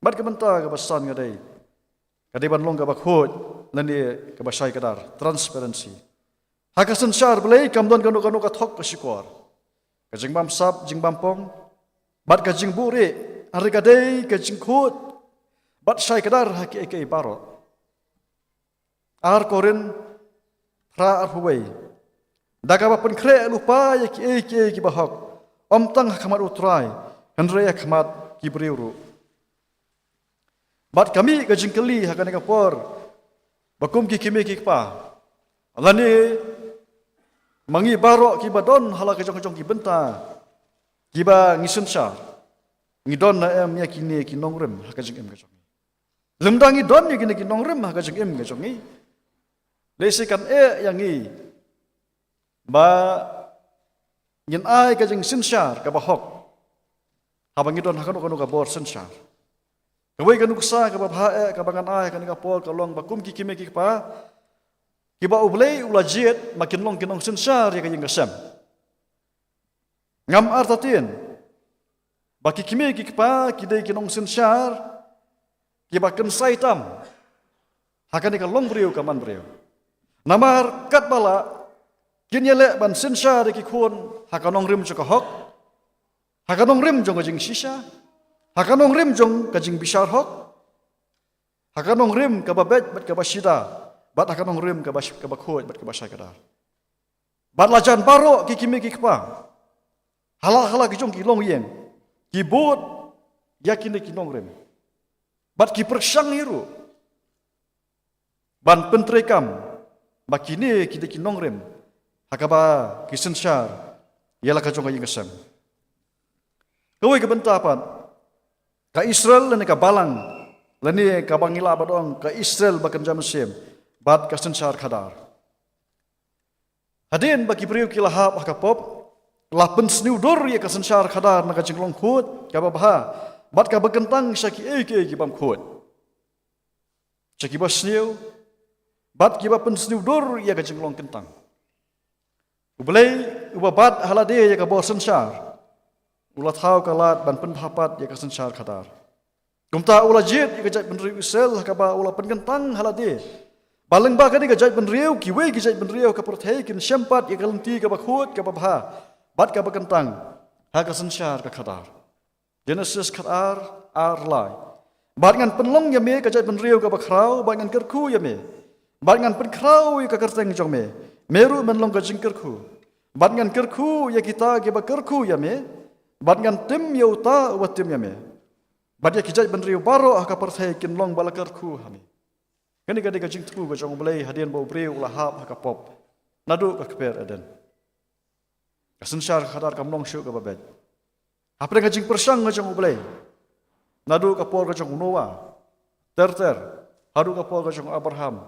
Bad ka bynta kaba san ka dei, ka dei ban long kaba khuid lane kaba shai kdar, transparency. Ha ka synshar Blei kam don kano kano ka thok ka shukor, ka jingbamsap jingbampong bad ka jingbuhrieh, hynrei ka dei ka jingkhuid bad shai kdar ha kiei kiei baroh. Ar Korinth phra arphew wei, da kaba pynkhreh lypa ïa kiei kiei kiba hok, ym tang ha khmat U Trai hynrei ha khmat ki briew ruh. Bad ka mih ka jingkylli ha kane ka por, ba kum ki kmie ki kpa lane ma ngi baroh kiba don ha la ka jong ka jong ki bynta kiba ngi synshar, ngi don ne em ïa kine ki nongrim ha ka jingim ka jong ngi? Lymda ngi don ïa kine ki nongrim ha ka jingim ka jong ngi, lehse kan eh ïa ngi ba ngin ai ka jingsynshar kaba hok ha Haba ngi don ha kano kano ka bor synshar. Kawei ka nuksa kaba bha eh kaba ngan ai ha kane ka por ka long ba kum ki kmie ki kpa, kiba U Blei u la jied, ma kin long ki nongsynshar ïa ka ïing ka sem. Ngam artatien ba ki kmie ki kpa ki dei ki nongsynshar kiba kynsai tam ha kane ka long briew ka man briew. Namar katba lah kin ïaleh ban synshar ïa ki khun ha ka nongrim jong ka hok, ha ka nongrim jong ka jingshisha, ha ka nongrim jong ka jingbishar hok, ha ka nongrim kaba beit bad kaba shida, bad ha ka nongrim kaba sh-, kaba khuid bad kaba shai kdar. Bad la jan baroh ki kmie ki kpa, ha la ha la ki jong ki longïing, ki bud ïa kine ki nongrim. Bad ki pyrshang hi ruh ban pyntreikam ba kine ki dei ki nongrim ha kaba ki synshar ïa la ka jong ka ïing ka sem. Kawei ka bynta pat, ka Israel lane ka balang, lane kaba ngi lah ban ong ka Israel ba kynja mynsiem bad ka synshar khadar. Hadien ba ki briew ki la hap ha ka pop, la pynsniew dur ïa ka synshar khadar na ka jinglong khuid kaba bha bad kaba kyntang sha kiei kiei ki bym khuid, sha kiba sniew bad kiba pynsniew dur ïa ka jinglong kyntang. U Blei uba bat ha lade ïa ka bor synshar u la thaw ka lad ban pynbha pat ïa ka synshar khadar. Kumta u la jied ïa ka jaitbynriew Israel ha kaba u la pynkyntang ha lade ba lyngba kane ka jaitbynriew kiwei ki jaitbynriew ha ka pyrthei kin shem pat ïa ka lynti kaba khuid kaba bha bad kaba kyntang ha ka synshar ka khadar. Genesis khatar, ar lai. Bad ngan pynlong ïa me ka jaitbynriew kaba khraw, bad ngan kyrkhu ïa me. Bad ngan pynkhraw ïa ka kyrteng jong me, me ruh men long ka jingkyrkhu. Bad ngan kyrkhu ïa kita kiba kyrkhu ïa me, bad ngan tim ïa uta uba tim ïa me. Bad ïa ki jaitbynriew baroh ha ka pyrthei kin long ba la kyrkhu ha me. Kane ka dei ka jingthmu ka jong U Blei hadien ba u briew u la hap ha ka pop naduh ka kper Eden. Ka synshar khadar kam long shuh kaba beit. Hapdeng ka jingpyrshang ka jong U Blei, naduh ka por ka jong u Noah ter ter haduh ka por ka jong u Abraham,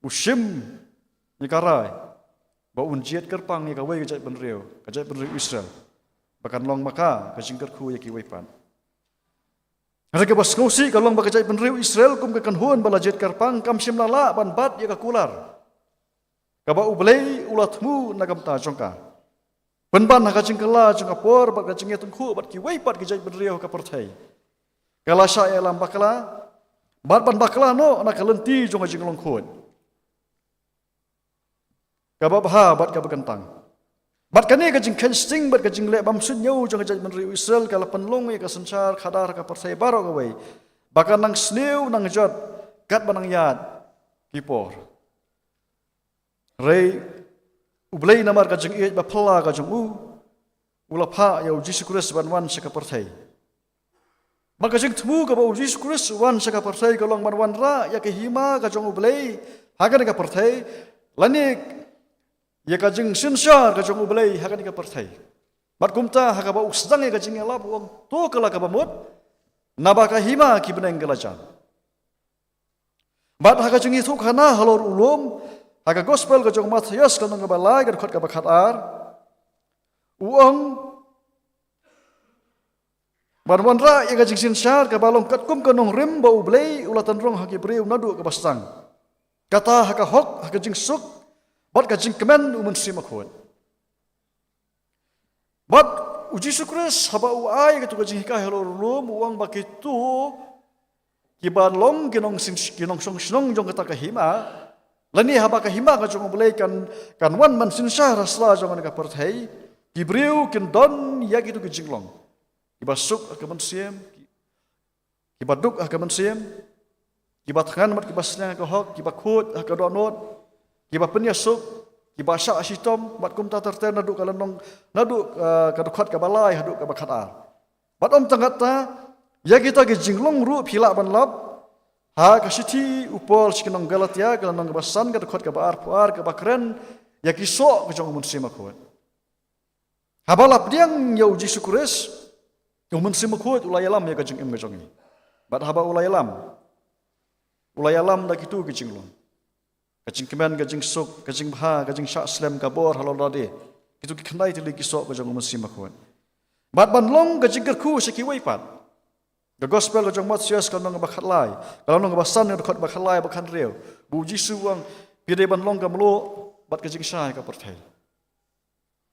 u shim ïa ka rai ba un jied kyrpang ïa kawei ka jaitbynriew, ka jaitbynriew Israel, ba kan long ma ka ka jingkyrkhu ïa kiwei pat. Hynrei kaba sngewsih ka long ba ka jaitbynriew Israel kum ka kynhun ba la jied kyrpang kam shym la lah ban bat ïa ka kular kaba U Blei u la thmu na ka bynta jong ka. Pynban ha ka jingkylla jong ka por bad ka jingïatyngkhuh bad kiwei pat ki jaitbynriew ha ka pyrthei, ka la shah ïalam bakla bad ban bakla noh na ka lynti jong ka jinglong khuid kaba bha bad kaba kyntang. Bad kane ka jingkheiñ sting bad ka jingleh bam suidñiew jong ka jaitbynriew Israel ka la pynlong ïa ka synshar khadar ha ka pyrthei baroh kawei ba ka nang sniew nang jot katba nang ïaid ki por. Hynrei U Blei namar ka jingïeit ba phylla ka jong u, u la phah ïa U Jisu Khrist ban wan sha ka pyrthei. Bad ka jingthmu kaba U Jisu Khrist u wan sha ka pyrthei ka long ban wanrah ïa ka hima ka jong U Blei ha kane ka pyrthei, lane ïa ka jingsynshar ka jong U Blei ha kane ka pyrthei. Bad kumta ha kaba u sdang ïa ka jingïalap u ong, to kylla kaba mut, naba ka hima ki bneng ka la jan. Bad ha ka jingïathuhkhana halor u lum, ha ka gospel ka jong u Mathaios ka lynnong kaba lai ka dkhot kaba khatar, u ong, ban wanrah ïa ka jingsynshar kaba long katkum ka nongrim ba U Blei u la tynrong ha ki briew naduh kaba sdang, kata ha ka hok, ha ka jingsuk bad ka jingkmen U Mynsiem Bakhuid. Bad U Jisu Khrist haba u ai katu ka jinghikai halor u lum, u ong ba kito kiba long ki nongshong shnong jong kata ka hima, lane haba ka hima ka jong U Blei kan, kan wan ban synshar ha sla jong kane ka pyrthei, ki briew kin don ïa kito ki jinglong, kiba suk ha ka mynsiem, kiba duk ha ka mynsiem, kiba thngan bad kiba sliang ha ka hok, kiba khuid ha ka dohnud, kiba pynïasuk, kiba shah shitom, bad kumta ter ter naduh ka lynnong, naduh, eh, ka dkhot kaba lai haduh kaba khatar. Bad ym tang katta, ïa kita ki jinglong ruh phi lah ban lap ha ka shithi u Paul sha ki nong Galatia, ka lynnong kaba san, ka dkhot kaba arphew ar, kaba kren ïa ki soh ka jong U Mynsiem Bakhuid. Haba la pdiang ïa U Jisu Khrist, U Mynsiem Bakhuid u la ïalam ïa ka jingim ka jong ngi. Bad haba u la ïalam, u la ïalam da kito ki jinglong, ka jingkmen, ka jingsuk, ka jingbha, ka jingshah slem, ka bor halor lade, kito ki khyndai tylli ki soh ka jong U Mynsiem Bakhuid. Bad ban long ka jingkyrkhu sha kiwei pat. Ka gospel ka jong Mathaios ka lynnong ba khatlai, ka lynnong ba san, ka dkhot ba khatlai bad khathynriew. Ba u Jisu u ong, phi dei ban long ka mluh bad ka jingshai ha ka pyrthei.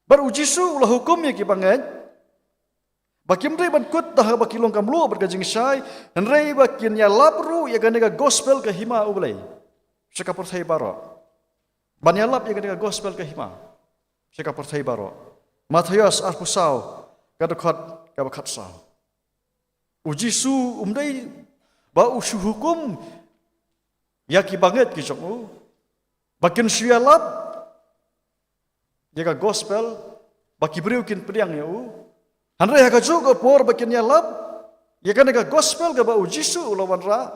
Bad u Jisu u la hukum ïa ki bangeit ba kim dei ban kut da haba ki long ka mluh bad ka jingshai, hynrei ba kin ïalap ruh ïa kane ka gospel ka hima U Blei sha ka pyrthei baroh. Ban ïalap ïa kane ka gospel ka hima sha ka pyrthei baroh. Mathaios arphew saw, ka dkhot kaba khatsaw. U Jisu um dei ba u shu hukum ïa ki bangeit ki jong u ba kin shu ïalap ïa ka gospel, ba ki briew kin pdiang ïa u. Hynrei ha kajuh ka por ba kin ïalap ïa kane ka gospel kaba u Jisu u la wanrah,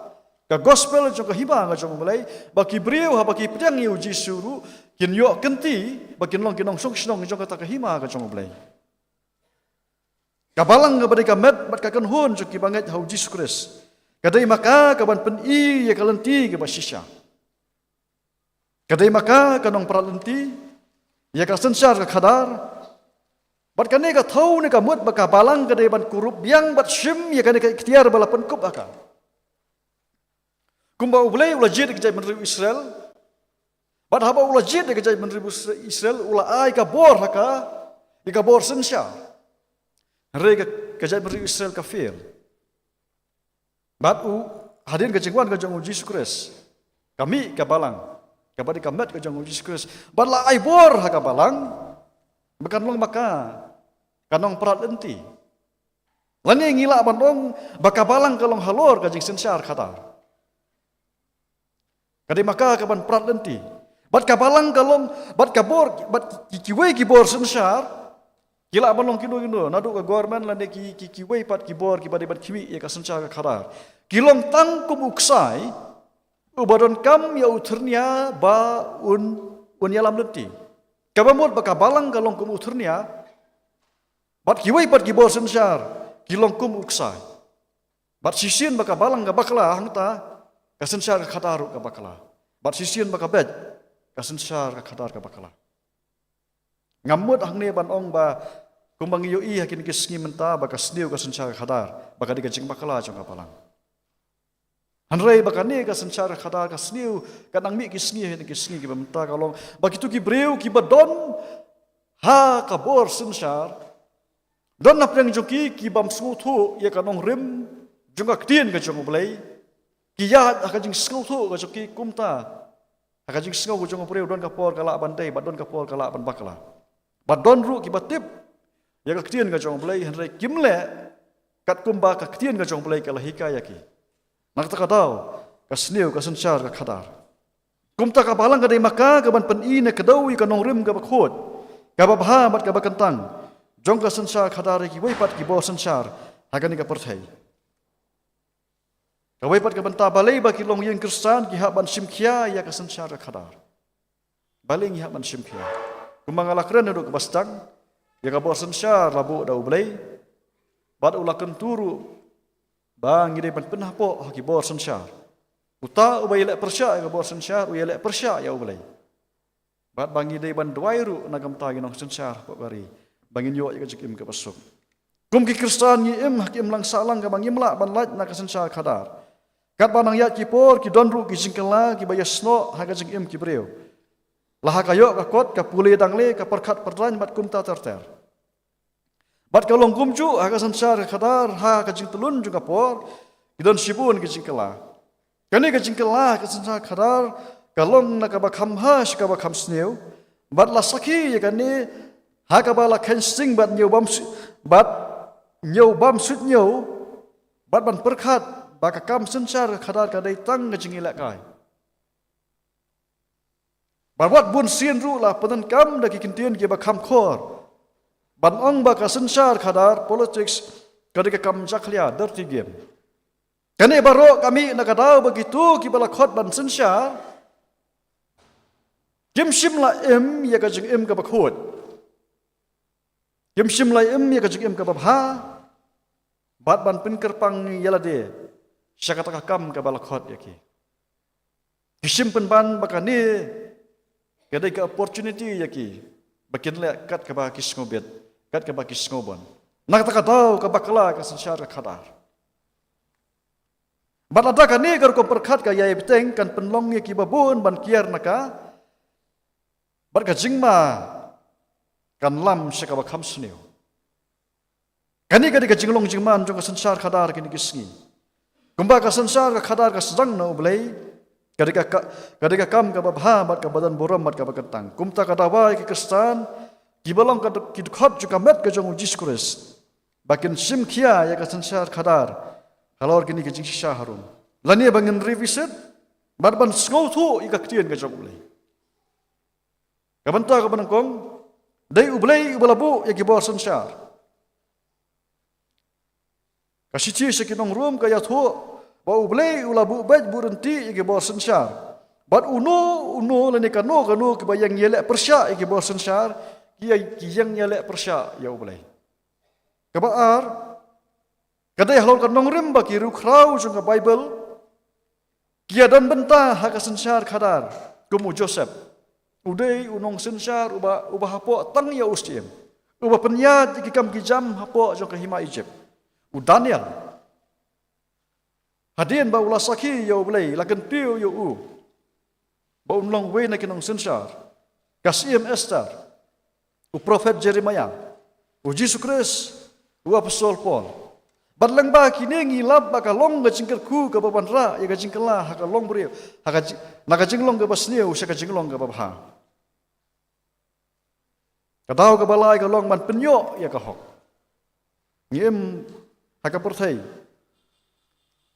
ka gospel jong ka hima ka jong U Blei, ba ki briew haba ki pdiang ïa u Jisu ruh kin ïoh kynti ba kin long ki nongshong shnong jong kata ka hima ka jong U Blei. Ka balang kaba dei ka met bad ka kynhun jong ki bangeit ha u Jisu Khrist ka dei ma ka kaban pyni ïa ka lynti kaba shisha. Ka dei ma ka ka nongprat lynti ïa ka synshar ka khadar. Bad kane ka thew ne ka mut ba ka balang ka dei ban kurup biang bad shim ïa kane ka iktiar ba la pynkup ha ka. Kumba U Blei u la jied ïa ka jaitbynriew Israel. Bad haba u la jied ïa ka jaitbynriew Israel u la ai ka bor ha ka, ïa ka bor synshar. Hynrei ka, ka jaitbynriew Israel ka fail. Bad u, hadien ka jingwan ka jong u Jisu Khrist, ka mih ka balang kaba dei ka met ka jong u Jisu Khrist. Bad la ai bor ha ka balang ba kan long ma ka ka nongprat lynti. Lane ngi lah ban ong ba ka balang ka long halor ka jingsynshar khadar. Ka dei ma ka kaban prat lynti. Bad ka balang ka long, bad ka bor, bad ki, kiwei ki bor synshar ki lah ban long kino kino, naduh ka government lane ki, ki, kiwei pat ki bor kiba dei ban khmih ïa ka synshar ka khadar, ki long tang kum u ksai uba donkam ïa u thyrnia ba un, un ïalam lynti. Kaba mut ba ka balang ka long kum u thyrnia, bad kiwei pat ki bor synshar ki long kum u ksai. Bad shisien ba ka balang ka bakla, hangta ka synshar ka khadar ruh ka bakla. Bad shisien ba ka beit, ka synshar ka khadar ka bakla. Ngam mut hangne ban ong ba kumba ngi ïohi ha kine ki sngi mynta ba ka sniew ka synshar ka khadar, ba ka dei ka jingbakla jong ka balang. Hynrei ba kane ka synshar ka khadar ka sniew, ka nang mih ki sngi ha kine ki sngi kiba mynta ka long ba kito ki briew kiba don ha ka bor synshar, don na pdeng jong ki ki bym sngewthuh ïa ka nongrim jong ka ktien ka jong U Blei. Ki ïaid ha ka jingsngewthuh ka jong ki kumta. Ha ka jingsngew ka jong u briew don ka por ka lah ban dei, bad don ka por ka lah ban bakla. Bad don ruh kiba tip ïa ka ktien ka jong U Blei, hynrei kim leh katkum ba ka ktien ka jong U Blei ka la hikai ïa ki. Na kata ka daw, ka sniew ka synshar ka khadar. Kumta ka balang ka dei ma ka kaban pyni ne kdew ïa ka nongrim kaba khuid, kaba bha bad kaba kyntang jong ka synshar khadar ïa kiwei pat ki bor synshar ha kane ka pyrthei. Kawei pat ka bynta, balei ba ki longïing Khristan ki hap ban shim khia ïa ka synshar ka khadar? Balei ngi hap ban shim khia? Kumba nga la kren naduh kaba sdang, ïa ka bor synshar la buh da U Blei, bad u la kyntu ruh ba ngi dei ban pynhapoh ha ki bor synshar. Uta uba ïaleh pyrshah ïa ka bor synshar, u ïaleh pyrshah ïa U Blei. Bad ba ngi dei ban duwai ruh na ka bynta ki nongsynshar hapoh ka ri, ba ngin ïoh ïa ka jingim kaba suk. Kum ki Khristan ngi im ha ka imlang sahlang kaba ngim lah ban lait na ka synshar khadar. Katba nang ïaid ki por ki don ruh ki jingkylla kiba ïasnoh ha ka jingim ki briew. La ha ka ïoh ka kot, ka pule dangle, ka pyrkhat pyrdaiñ bad kumta ter ter. Bad ka long kumjuh ha ka synshar ka khadar, ha ka jingtlun jong ka por ki don shibun ki jingkylla. Kane ka jingkylla ha ka synshar khadar ka long na kaba kham bha sha kaba kham sniew. Bad la sakhi ïa kane ha kaba la kheiñ sting bad ñiew bam su-, bad ñiew bam suidñiew, bad ban pyrkhat ba ka kam synshar ka khadar ka dei tang ka jingïalehkai. Bad wat bun sien ruh la pyndonkam da ki kyntien kiba kham khor ban ong ba ka synshar khadar, politics, ka dei ka kam jakhlia, dirty game. Kane baroh ka mih na ka daw ba kito kiba la khot ban synshar kim shym la im ïa ka jingim kaba khuid. Kim shym la im ïa ka jingim kaba bha bad ban pynkyrpang ïa lade sha kata ka kam kaba la khot ïa ki. Ki shim pynban ba kane ka dei ka opportunity ïa ki ba kin leh kat kaba ki sngewbit, kat kaba ki sngewbun. Na kata ka daw ka bakla ka synshar ka khadar. Bad lada kane ka rukom pyrkhat ka ïai bteng kan pynlong ïa kiba bun ban kiar na ka. Bad ka jingma kan lam sha kaba kham sniew. Kane ka dei ka jinglong jingman jong ka synshar khadar kine ki sngi. Kumba ka synshar ka khadar ka sdang na U Blei, ka dei ka, ka dei ka kam kaba bha bad kaba don burom bad kaba kyntang. Kumta ka dawa ïa ki Khristan kiba long ka, ki dkhot jong ka met ka jong U Jisu Khrist ba kin shim khia ïa ka synshar khadar halor kine ki jingshisha harum. Lane ba ngin revisit bad ban sngewthuh ïa ka ktien ka jong U Blei. Ka bynta kaba nyngkong, dei U Blei uba la buh ïa ki bor synshar. Ka shithi sha ki nong Rom ka ïathuh ba U Blei u la buh beit buh ryntih ïa ki bor synshar. Bad uno uno lane kano kano kiba ïeng ïaleh pyrshah ïa ki bor synshar, ki ïeng ïaleh pyrshah ïa U Blei. Kaba ar, ka dei halor ka nongrim ba ki riewkhraw jong ka Baibl ki ïadon bynta ha ka synshar khadar, kum u Joseph. U dei u nongsynshar uba, uba hapoh tang ïa u syiem, uba pynïaid ïa ki kam ki jam hapoh jong ka hima Egypt. U Daniel, hadien ba u la sakhi ïa U Blei, la kyntiew ïa u ba un long uwei na ki nongsynshar. Ka syiem Esther, u prophet Jeremiah, u Jisu Khrist, u apostol Paul. Bad lyngba kine ngi lap ba ka long ka jingkyrkhu kaba wanrah ïa ka jingkylla ha ka longbriew, ha ka ji-, na ka jinglong kaba sniew sha ka jinglong kaba bha. Ka daw kaba lai ka long ban pynïoh ïa ka hok. Ngi im ha ka pyrthei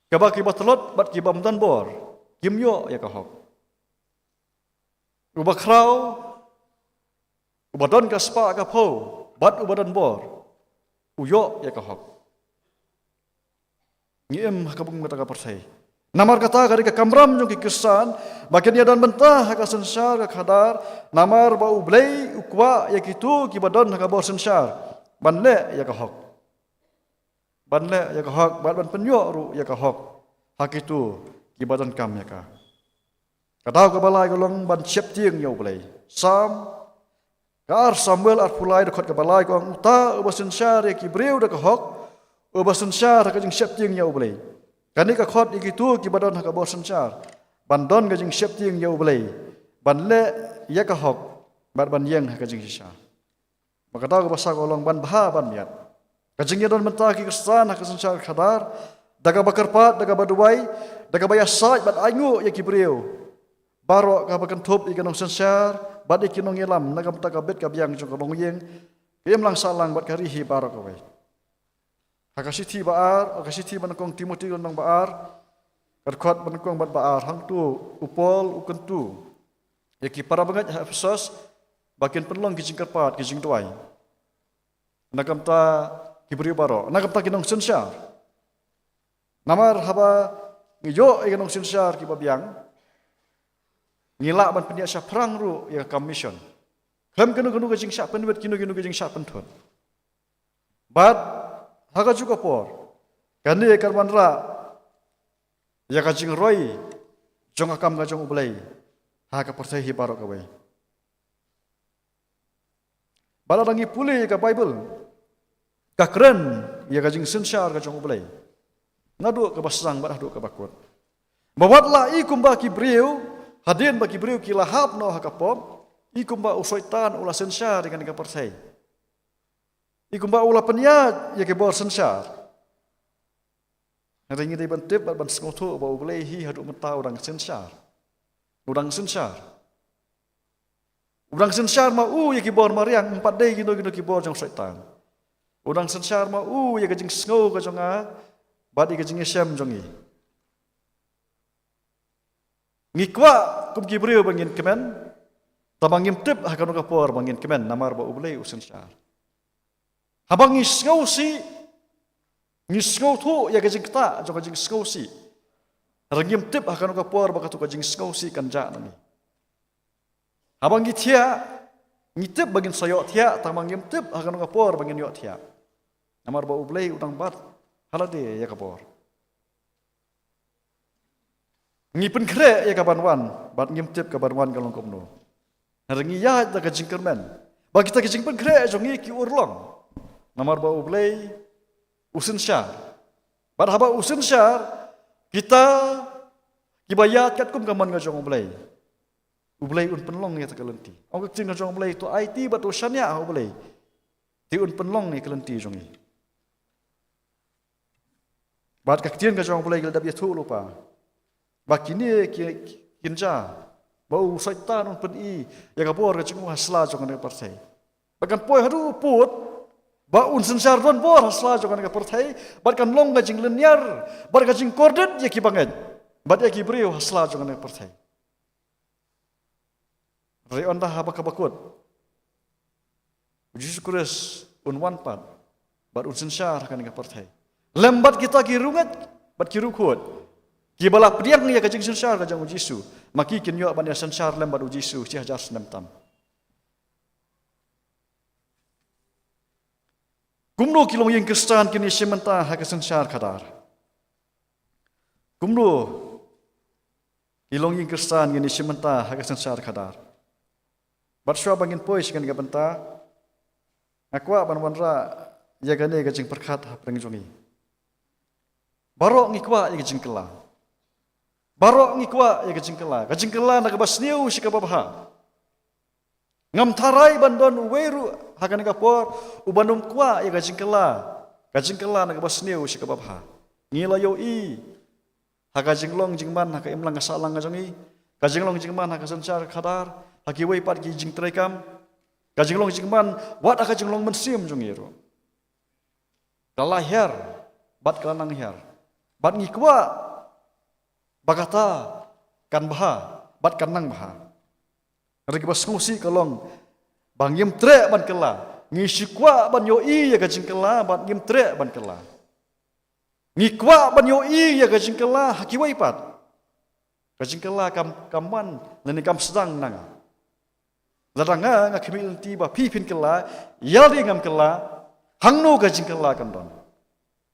kaba kiba tlot bad kibym don bor kim ïoh ïa ka hok. Uba khraw, uba don ka spah ka phew bad uba don bor, u ïoh ïa ka hok. Ngi im ha ka bun kata ka pyrthei. Namar kata ka dei ka kamram jong ki Khristan ba kin ïadon bynta ha ka synshar ka khadar, namar ba U Blei u kwah ïa kito kiba don ha ka bor synshar ban leh ïa ka hok. Ban leh ïa ka hok bad ban pynïoh ruh ïa ka hok ha kito kiba donkam ïa ka. Ka daw kaba lai ka long ban sheptieng ïa U Blei. Salm, ka ar Samuel arphew lai, dkhot kaba lai ka ong, uta uba synshar ïa ki briew da ka hok, uba synshar ha ka jingsheptieng ïa U Blei. Kane ka khot ïa kito kiba don ha ka bor synshar ban don ka jingsheptieng ïa U Blei, ban leh ïa ka hok bad ban ïeng ha ka jingshisha. Ba ka daw kaba saw ka long ban bha ban miat. Ka jingïadon bynta ki Khristan ha ka synshar khadar, da kaba kyrpad, da kaba duwai, da kaba ïasaid bad ainguh ïa ki briew baroh, kaba kynthup ïa ki nongsynshar bad ïa ki nongïalam na ka bynta ka bit ka biang jong ka longïing, ka imlang sahlang bad ka ri hi baroh kawei. Ha ka shithi ba ar, ha ka shithi ba nyngkong Timothy lynnong ba ar, ka dkhot ba nyngkong bad ba ar, hangto u Paul u kyntu ïa ki para bangeit ha Ephesos ba kin pynlong ki jingkyrpad, ki jingduwai na ka bynta ki briew baroh, na ka bynta ki nongsynshar. Namar haba ngi ïoh ïa ki nongsynshar kiba biang, ngi lah ban pynïaid shaphrang ruh ïa ka kam mission. Khlem kano kano ka jingshah pynwit, kino kino ka jingshah pynthut. Bad ha kajuh ka por, kane kan wanrah ïa ka jingroi jong ka kam ka jong U Blei ha ka pyrthei hi baroh kawei. Bad lada ngi pule ïa ka Baibl, ka kren ïa ka jingsynshar ka jong U Blei naduh kaba sdang bad haduh kaba kut. Ba wat la i kumba ki briew, hadien ba ki briew ki la hap noh ha ka pop, i kumba u Soitan u la synshar ïa kane ka pyrthei. I kumba u la pynïaid ïa ki bor synshar. Hynrei ngi dei ban tip bad ban sngewthuh ba U Blei hi haduh mynta u dang synshar. U dang synshar. U dang synshar ma u ïa ki bor mariang, ym pat dei kino kino ki bor jong Soitan. U dang synshar ma u ïa ka jingsngew ka jong nga bad ïa ka jingïashem jong ngi. Ngi kwah kum ki briew ba ngin kmen, tangba ngim tip ha kano ka por ba ngin kmen, namar ba U Blei u synshar. Haba ngi sngewsih, ngi sngewthuh ïa ka jingktah jong ka jingsngewsih, hynrei ngim tip ha kano ka por ba kato ka jingsngewsih kan jah na ngi. Haba ngi thiah, ngi tip ba ngin sa ïoh thiah, tangba ngim tip ha kano ka por ba ngin ïoh thiah. Namar ba U Blei u dang bat ha lade ïa ka bor. Ngi pynkhreh ïa ka ban wan, bad ngim tip ka ban wan ka long kumno. Hynrei ngi ïaid da ka jingkyrmen ba kita ki jingpynkhreh jong ngi ki urlong. Namar ba U Blei u synshar. Bad haba u synshar, kita kiba ïaid katkum ka mon ka jong U Blei, U Blei un pynlong ïa ka lynti. Ong ka ktien ka jong U Blei, to aiti bad to shaniah ha U Blei, te un pynlong ïa ka lynti jong ngi. Bad ka ktien ka jong U Blei ka la dep ïathuh lypa ba kine ki, kin jia ba u Soitan un pyni ïa ka bor ka jong u ha sla jong kane ka pyrthei. Ba kan poi haduh u pud ba un synshar donbor ha sla jong kane ka pyrthei, bad kan long ka jinglynñiar bad ka jingkordit ïa ki bangeit bad ïa ki briew ha sla jong kane ka pyrthei. Hynrei ynda haba kaba kut, U Jisu Khrist un wan pat bad un synshar ha kane ka pyrthei lem bad kita ki riewngeit bad ki riewkhuid kiba la pdiang ïa ka jingsynshar ka jong U Jisu. Ma ki kin ïoh ban ïa synshar lem bad U Jisu shi hajar snem tam. Kumno ki longïing Khristan kin ïashim bynta ha ka synshar khadar? Kumno ki longïing Khristan kin ïashim bynta ha ka synshar khadar? Bad shuwa ba ngin poi sha kane ka bynta, nga kwah ban wanrah ïa kane ka jingpyrkhat ha pdeng jong ngi. Baroh ngi kwah ïa ka jingkylla. Baroh ngi kwah ïa ka jingkylla. Ka jingkylla na kaba sniew sha kaba bha. Ngam tharai ban don uwei ruh ha kane ka por uba nym kwah ïa ka jingkylla. Ka jingkylla na kaba sniew sha kaba bha. Ngi la ïohi ha ka jinglong jingman ha ka imlang ka sahlang ka jong ngi, ka jinglong jingman ha ka synshar khadar, ha kiwei pat ki jingtreikam, ka jinglong jingman wat ha ka jinglong mynsiem jong ngi ruh. Ka la hiar bad ka la nang hiar. Bad ngi kwah ba kata kan bha bad kan nang bha. Hynrei kaba sngewsih ka long ba ngim treh ban kylla. Ngi shu kwah ban ïohi ïa ka jingkylla bad ngim treh ban kylla. Ngi kwah ban ïohi ïa ka jingkylla ha kiwei pat. Ka jingkylla kam, kam wan lane kam sdang na nga. Lada nga, nga khmih lynti ba phi phin kylla, ïa lade ngam kylla, hangno ka jingkylla kan don?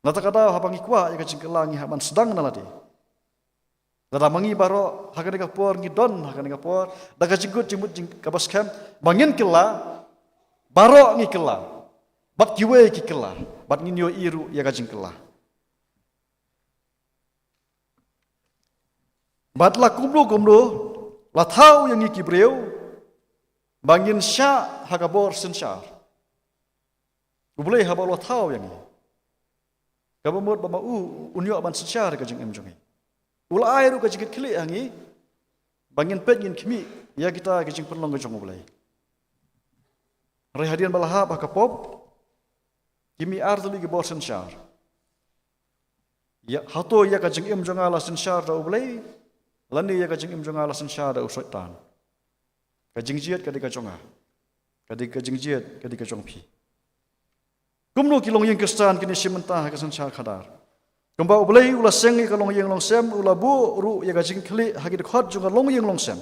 Nangta ka daw haba ngi kwah ïa ka jingkylla ngi hap ban sdang na lade. Lada ma ngi baroh ha kane ka por ngi don ha kane ka por da ka jingkut jingmut jing kaba skhem ba ngin kylla, baroh ngi kylla, bad kiwei ki kylla, bad ngin ïohi ruh ïa ka jingkylla. Bad la kumno kumno la thaw ïa ngi ki briew ba ngin shah ha ka bor synshar. U Blei haba u la thaw ïa ngi, kaba mut ba ma u un ïoh ban synshar ïa ka jingim jong ngi. U la ai ruh ka jingkitkhlieh ha ngi ba ngin peit ngin khmih ïa kita ki jingpynlong ka jong U Blei. Hynrei hadien ba la hap ha ka pop, ki mih ar tylli ki bor synshar. Ïa, hato ïa ka jingim jong nga la synshar da U Blei, lane ïa ka jingim jong nga la synshar da u Soitan? Ka jingjied ka dei ka jong nga. Ka dei ka jingjied ka dei ka jong phi. Kumno ki longïing Khristan kin ïashim bynta ha ka synshar khadar? Kumba U Blei u la seng ïa ka longïing longsem, u la buh ruh ïa ka jingkitkhlieh ha ki dkhot jong ka longïing longsem.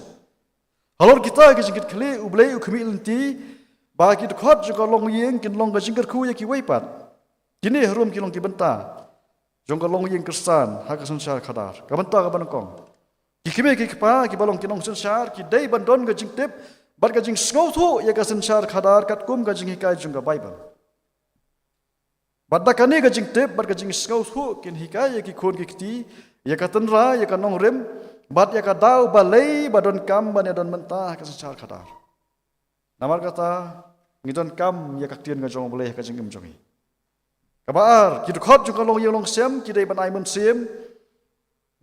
Halor kita ki jingkitkhlieh, U Blei u khmih lynti ba ki dkhot jong ka longïing kin long ka jingkyrkhu ïa kiwei pat. Kine harum ki long ki bynta jong ka longïing Khristan ha ka synshar khadar. Ka bynta kaba nyngkong, ki kmie ki kpa kiba long ki nongsynshar ki dei ban don ka jingtip bad ka jingsngewthuh ïa ka synshar khadar katkum ka jinghikai jong ka Baibl. Bad da kane ka jingtip bad ka jingsngewthuh kin hikai ïa ki khun ki kti ïa ka tynrai, ïa ka nongrim, bad ïa ka daw balei ba donkam ban ïadon bynta ha ka synshar khadar. Namar kata, ngi donkam ïa ka ktien ka jong U Blei ha ka jingim jong ngi. Kaba ar, ki dkhot jong ka longïing longsem ki dei ban ai mynsiem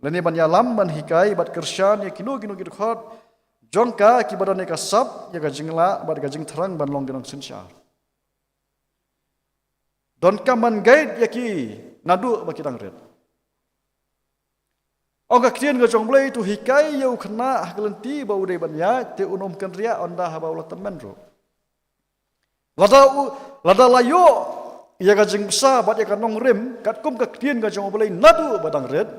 lane ban ïalam, ban hikai bad kyrshan ïa kino kino ki dkhot jong ka kiba don ïa ka sap, ïa ka jinglah bad ka jingthrang ban long ki nongsynshar. Donkam ban guide ïa ki naduh ba ki dang rit. Ong ka ktien ka jong U Blei, to hikai ïa u khynnah ha ka lynti ba u dei ban ïaid, te un ym kynriah ynda haba u la tymmen ruh. Lada u, lada la ïoh ïa ka jingbsa bad ïa ka nongrim katkum ka ktien ka jong U Blei naduh ba dang rit,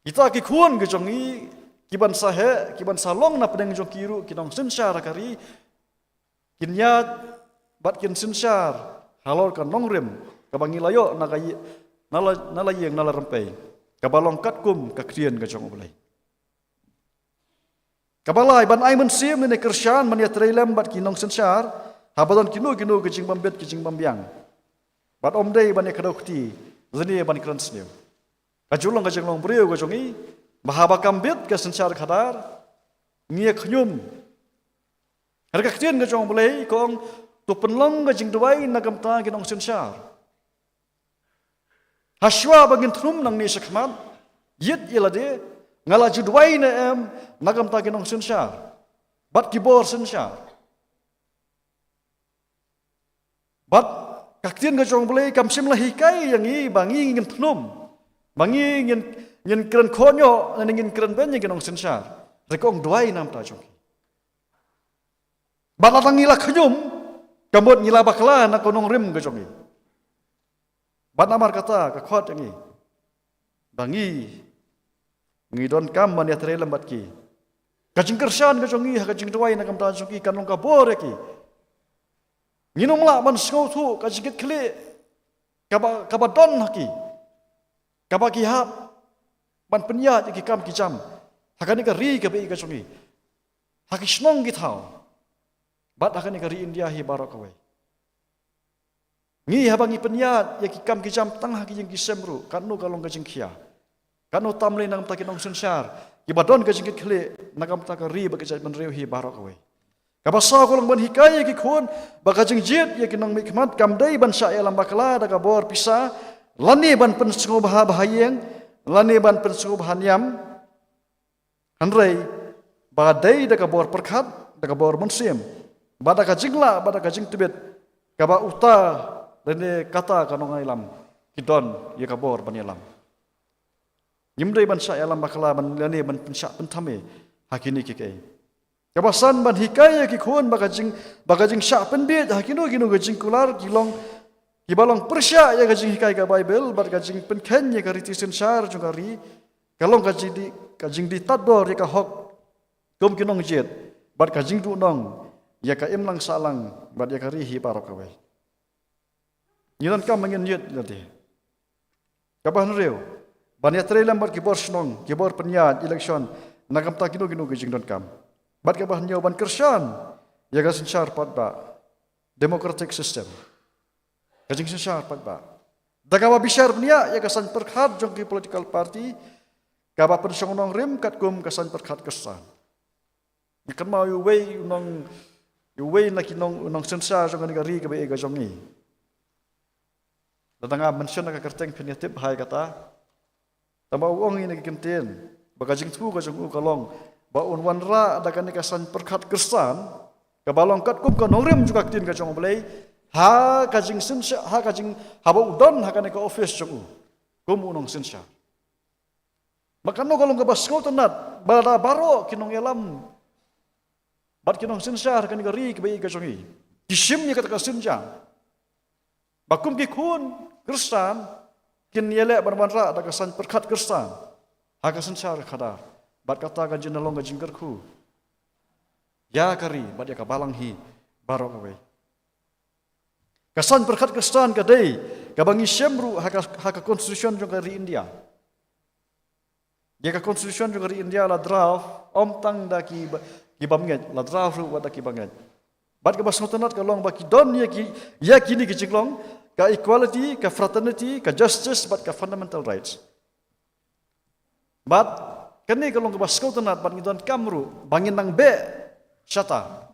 kita ki khun ki jong ngi kiban sa heh, kiban sa long na pdeng jong ki ruh ki nongsynshar ha ka ri, kin ïaid bad kin synshar halor ka nongrim kaba ngi la ïoh na ka ïi-, na la, na la ïing na la rympei, kaba long katkum ka ktien ka jong U Blei. Kaba lai, ban ai mynsiem ne kyrshan ban ïatrei lem bad ki nongsynshar Haba don kino kino ki jingbym bit ki jingbym biang, bad ym dei ban ïa kdew kti lane ban kren sniew. Ka ju long ka jinglong briew ka jong ngi ba haba kam bit ka synshar khadar, ngi ïa khñium. Hynrei ka ktien ka jong U Blei ka ong, to pynlong ka jingduwai na ka bynta ki nongsynshar. Hashwa ba ngin thnum nangne shakhmat, ïit ïa lade, nga la ju duwai ne em na ka bynta ki nongsynshar bad ki bor synshar. Bad ka ktien ka jong U Blei kam shym la hikai ïa ngi ba ngi ngin thnum, ba ngi ngin, ngin kren khot noh, ne ngin kren beiñ ïa ki nongsynshar. Hynrei ka ong duwai na ka bynta jong ki. Bad lada ngi la khñium, ka mut ngi la bakla na ka nongrim ka jong ngi. Bad namar kata ka khot ïa ngi ba ngi, ngi donkam ban ïatrei lem bad ki. Ka jingkyrshan ka jong ngi ha ka jingduwai na ka bynta jong ki kan long ka bor ïa ki. Ngin ym lah ban sngewthuh ka jingkitkhlieh kaba, kaba don ha ki, kaba ki hap ban pynïaid ïa ki kam ki jam ha kane ka ri kaba ïeit ka jong ngi, ha ki shnong ki thaw bad ha kane ka ri India hi baroh kawei. Ngi haba ngi pynïaid ïa ki kam ki jam tang ha ki ïing ki sem ruh, katno ka long ka jingkhia. Katno tam lei na ka bynta ki nongsynshar kiba don ka jingkitkhlieh na ka bynta ka ri bad ka jaitbynriew hi baroh kawei. Kaba saw ka long ban hikai ïa ki khun ba ka jingjied ïa ki nongmihkhmat kam dei ban shah ïalam bakla da ka bor pisa, lane ban pynsngewbha bha ïing, lane ban pynsngewbha niam. Hynrei ba dei da ka bor pyrkhat, da ka bor mynsiem, bad da ka jinglah, bad da ka jingtbit, kaba uta lane kata ka nongïalam ki don ïa ka bor ban ïalam. Ngim dei ban shah ïalam bakla ban, lane ban pynshah pynthame ha kine kiei kiei. Kaba san, ban hikai ïa ki khun ba ka jing, ba ka jingshah pynbiej ha kino kino ki jingkular ki long, kiba long pyrshah ïa ka jinghikai ka Baibl bad ka jingpynkheiñ ïa ka riti synshar jong ka ri, ka long ka jingdie, ka jingdie tad dor ïa ka hok kum ki nongjied, bad ka jingduhnong ïa ka imlang sahlang bad ïa ka ri hi baroh kawei. Ngi donkam ba ngin ïit lade. Kaba hynriew, ban ïatrei lem bad ki bor shnong, ki bor pynïaid election na ka bynta kino kino ki jingdonkam. Bad kaba hynñiew, ban kyrshan ïa ka synshar paidbah, democratic system. Ka jingsynshar paidbah da kaba bishar bniah ïa ka saiñ pyrkhat jong ki political party kaba pynshong nongrim katkum ka saiñ pyrkhat Khristan. Ngi kynmaw ïa uwei u nong, ïa uwei na ki nong, u nongsynshar jong kane ka ri kaba ïeit ka jong ngi. Lada nga mention ïa ka kyrteng phin ïa tip bha ïa kata. Tangba u ong ïa kane ka kyntien ba ka jingthmu ka jong u ka long ba un wanrah da kane ka saiñ pyrkhat Khristan kaba long katkum ka nongrim jong ka ktien ka jong U Blei ha ka jingsynshar, ha ka jing, haba u don ha kane ka office jong u kum u nongsynshar. Ba kano ka long kaba sngewtynnat ba lada baroh ki nongïalam bad ki nongsynshar kane ka ri kaba ïeit ka jong ngi ki shim ïa kata ka sienjam ba kum ki khun Khristan kin ïaleh ban wanrah da ka saiñ pyrkhat Khristan ha ka synshar ka khadar, bad kata kan jin long ka jingkyrkhu ïa ka ri bad ïa ka balang hi baroh kawei. Ka saiñ pyrkhat Khristan ka dei kaba ngi shem ruh ha ka, ha ka constitution jong ka ri India. Ïa ka constitution jong ka ri India la draft ym tang da ki ba, ki bym ngeit, la draft ruh wat da ki ba ngeit. Bad kaba sngewtynnat ka long ba ki don ïa ki, ïa kine ki jinglong, ka equality, ka fraternity, ka justice bad ka fundamental rights. Bad kane ka long kaba sngewtynnat bad ngi donkam ruh ba ngin nang beh shata.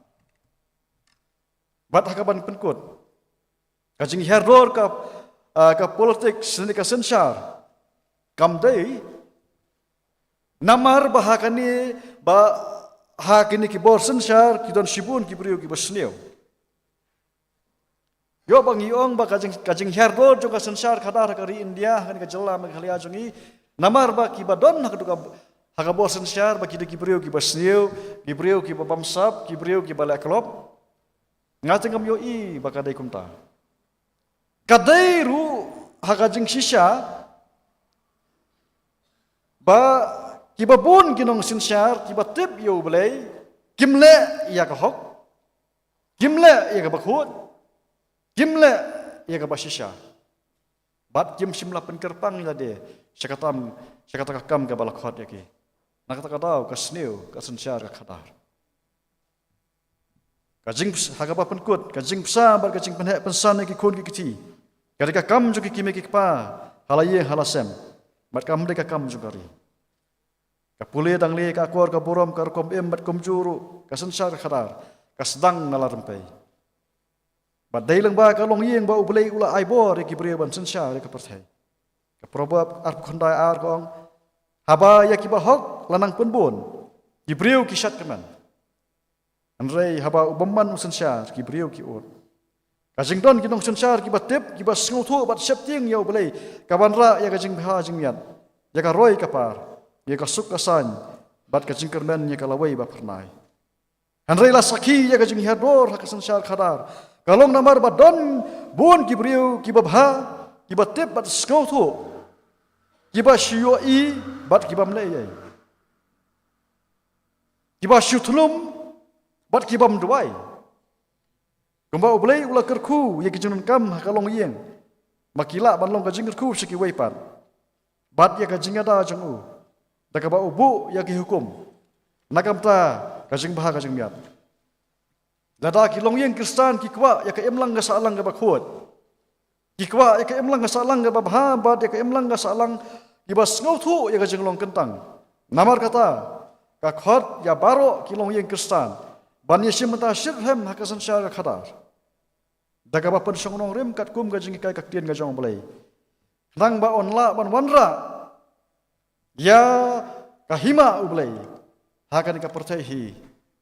Bad ha kaban pynkut, ka jinghiar dor ka, ah, ka politics ne ka synshar kam dei namar ba ha kane, ba ha kine ki bor synshar ki don shibun ki briew kiba sniew. Ïoh ba ngi ong ba ka jing, ka jinghiar dor jong ka synshar khadar ha ka ri India, ha kane ka jylla Meghalaya jong ngi, namar ba kiba don ha ka, ha ka bor synshar ba ki dei ki briew kiba sniew, ki briew kiba bamsap, ki briew kiba leh klop. Nga te ngam ïohi ba ka dei kumta. Ka dei ruh ha ka jingshisha ba kiba bun ki nongsynshar kiba tip ïa U Blei kim leh ïa ka hok, kim leh ïa kaba khuid, kim leh ïa kaba shisha. Bad kim shym la pynkyrpang ïa lade sha kata, sha kata ka kam kaba la khot ïa ki. Na kata ka daw ka sniew ka synshar ka khadar. Ka jing ha kaba pynkut, ka jingpynsah bad ka jingpynheh pynsan ïa ki khun ki kti ka dei ka kam jong ki kmie ki kpa ha la ïing ha la sem, bad kam dei ka kam jong ka ri. Ka pule dang lieh, ka akor ka burom, ka rukom im bad kumjuh ruh ka synshar ka khadar ka sdang na la rympei. Bad dei lyngba ka longïing ba U Blei u la ai bor ïa ki briew ban synshar ïa ka pyrthei. Ka Proverb arphew khyndai ar ka ong, haba ïa kiba hok la nang pynbun, ki briew ki shad kmen. Hynrei haba u bymman u synshar, ki briew ki ud. Ka jingdon ki nongsynshar kiba tip, kiba sngewthuh bad sheptieng ïa U Blei ka wanrah ïa ka jingbha jingmiat, ïa ka roi ka par, ïa ka suk ka saiñ, bad ka jingkyrmen ïa ka lawei ba phyrnai. Hynrei la sakhi ïa ka jinghiar dor ha ka synshar khadar ka long namar ba don bun ki briew kiba bha, kiba tip bad sngewthuh, kiba shu ïohi bad kibym leh ei ei, kiba shu thlum bad kibym duwai. Kumba U Blei u la kyrkhu ïa ki jingdonkam ha ka longïing, ba ki lah ban long ka jingkyrkhu sha kiwei pat bad ïa ka jingïada jong u, da kaba u buh ïa ki hukum na ka bynta ka jingbha ka jingmiat. Lada ki longïing Khristan ki kwah ïa ka imlang ka sahlang kaba khuid, ki kwah ïa ka imlang ka sahlang kaba bha bad ïa ka imlang ka sahlang kiba sngewthuh ïa ka jinglong kyntang, namar kata ka khot ïa baroh ki longïing Khristan ban ïashim bynta shitrhem ha ka synshar ka khadar, da kaba pynshong nongrim katkum ka jinghikai ka ktien ka jong U Blei, khnang ba un lah ban wanrah ïa ka hima U Blei ha kane ka pyrthei hi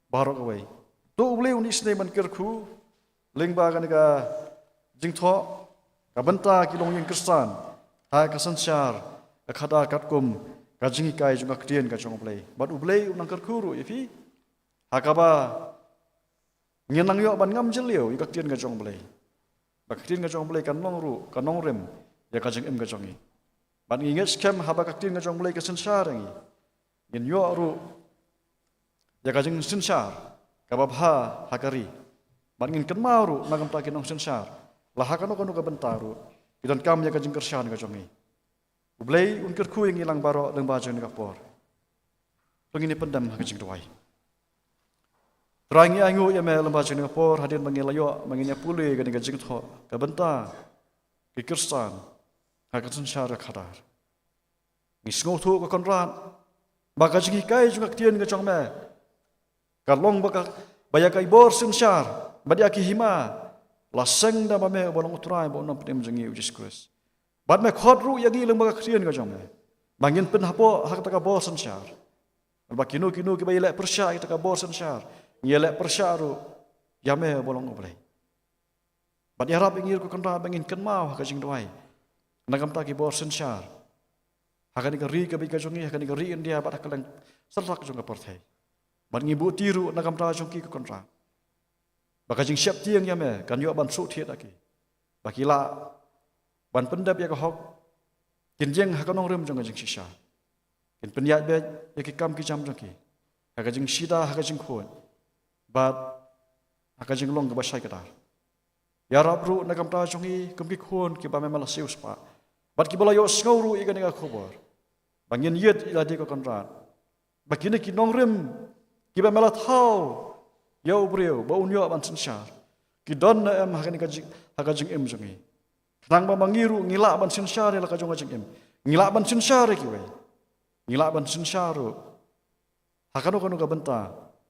baroh kawei. To U Blei un isynei ban kyrkhu lyngba kane ka jingthoh ka bynta ki longïing Khristan ha ka synshar ka khadar katkum ka jinghikai jong ka ktien ka jong U Blei. Bad U Blei un nang kyrkhu ruh ïa phi ha kaba ngin nang ïoh ban ngam jylliew ïa ka ktien ka jong U Blei, ba ka ktien ka jong U Blei kan long ruh ka nongrim ïa ka jingim ka jong ngi. Bad ngi ngeit skhem haba ka ktien ka jong U Blei ka synshar ïa ngi, ngin ïoh ruh ïa ka jingsynshar kaba bha ha ka ri. Bad ngin kynmaw ruh na ka bynta ki nongsynshar, la ha kano kano ka bynta ruh ki donkam ïa ka jingkyrshan ka jong ngi. U Blei un kyrkhu ïa ngi lang baroh lyngba jong kane ka por. To ngin ïa pyndem ha ka jingduwai. Trai, ngi ainguh ïa me lyngba jong kane ka por hadien ba ngi la ïoh ba ngin ïa pule ïa kane ka jingthoh ka bynta ki Khristan ha ka synshar ka khadar. Ngi sngewthuh ko Kynrad ba ka jinghikai jong ka ktien ka jong me ka long ba ka, ba ïa ka bor synshar bad ïa ki hima la seng da ba me uba long U Trai bad U Nongpynim jong ngi U Jisu Khrist. Bad me khot ruh ïa ngi lyngba ka ktien ka jong me ba ngin pynhapoh ha kata ka bor synshar. Ba kino kino kiba ïaleh pyrshah ïa kata ka bor synshar, ngi ïaleh pyrshah ruh ïa me uba long U Blei. Bad ïarap ïa ngi ruh ko Kynrad ba ngin kynmaw ha ka jingduwai na ka bynta ki bor synshar ha kane ka ri kaba ïeit ka jong ngi, ha kane ka ri India bad ha kylleng sla jong ka pyrthei. Bad ngi buh ti ruh na ka bynta jong ki ko Kynrad, ba ka jingsheptieng ïa me kan ïoh ban suk thied ha ki, ba ki lah ban pyndep ïa ka hok, kin ïeng ha ka nongrim jong ka jingshisha, kin pynïaid beit ïa ki kam ki jam jong ki ha ka jingshida, ha ka jingkhuid bad ha ka jinglong kaba shai kdar. Ïarap ruh na ka bynta jong ngi kum ki khun kiba me me la siew spah bad kiba la ïohsngew ruh ïa kane ka khubor, ba ngin ïit ïa lade ko Kynrad, ba kine ki nongrim kiba me la thaw ïa u briew ba un ïoh ban synshar, ki don ne em ha kane ka jing, ha ka jingim jong ngi, khnang ba ma ngi ruh ngi lah ban synshar ïa la ka jong ka jingim, ngi lah ban synshar ïa kiwei, ngi lah ban synshar ruh ha kano kano ka bynta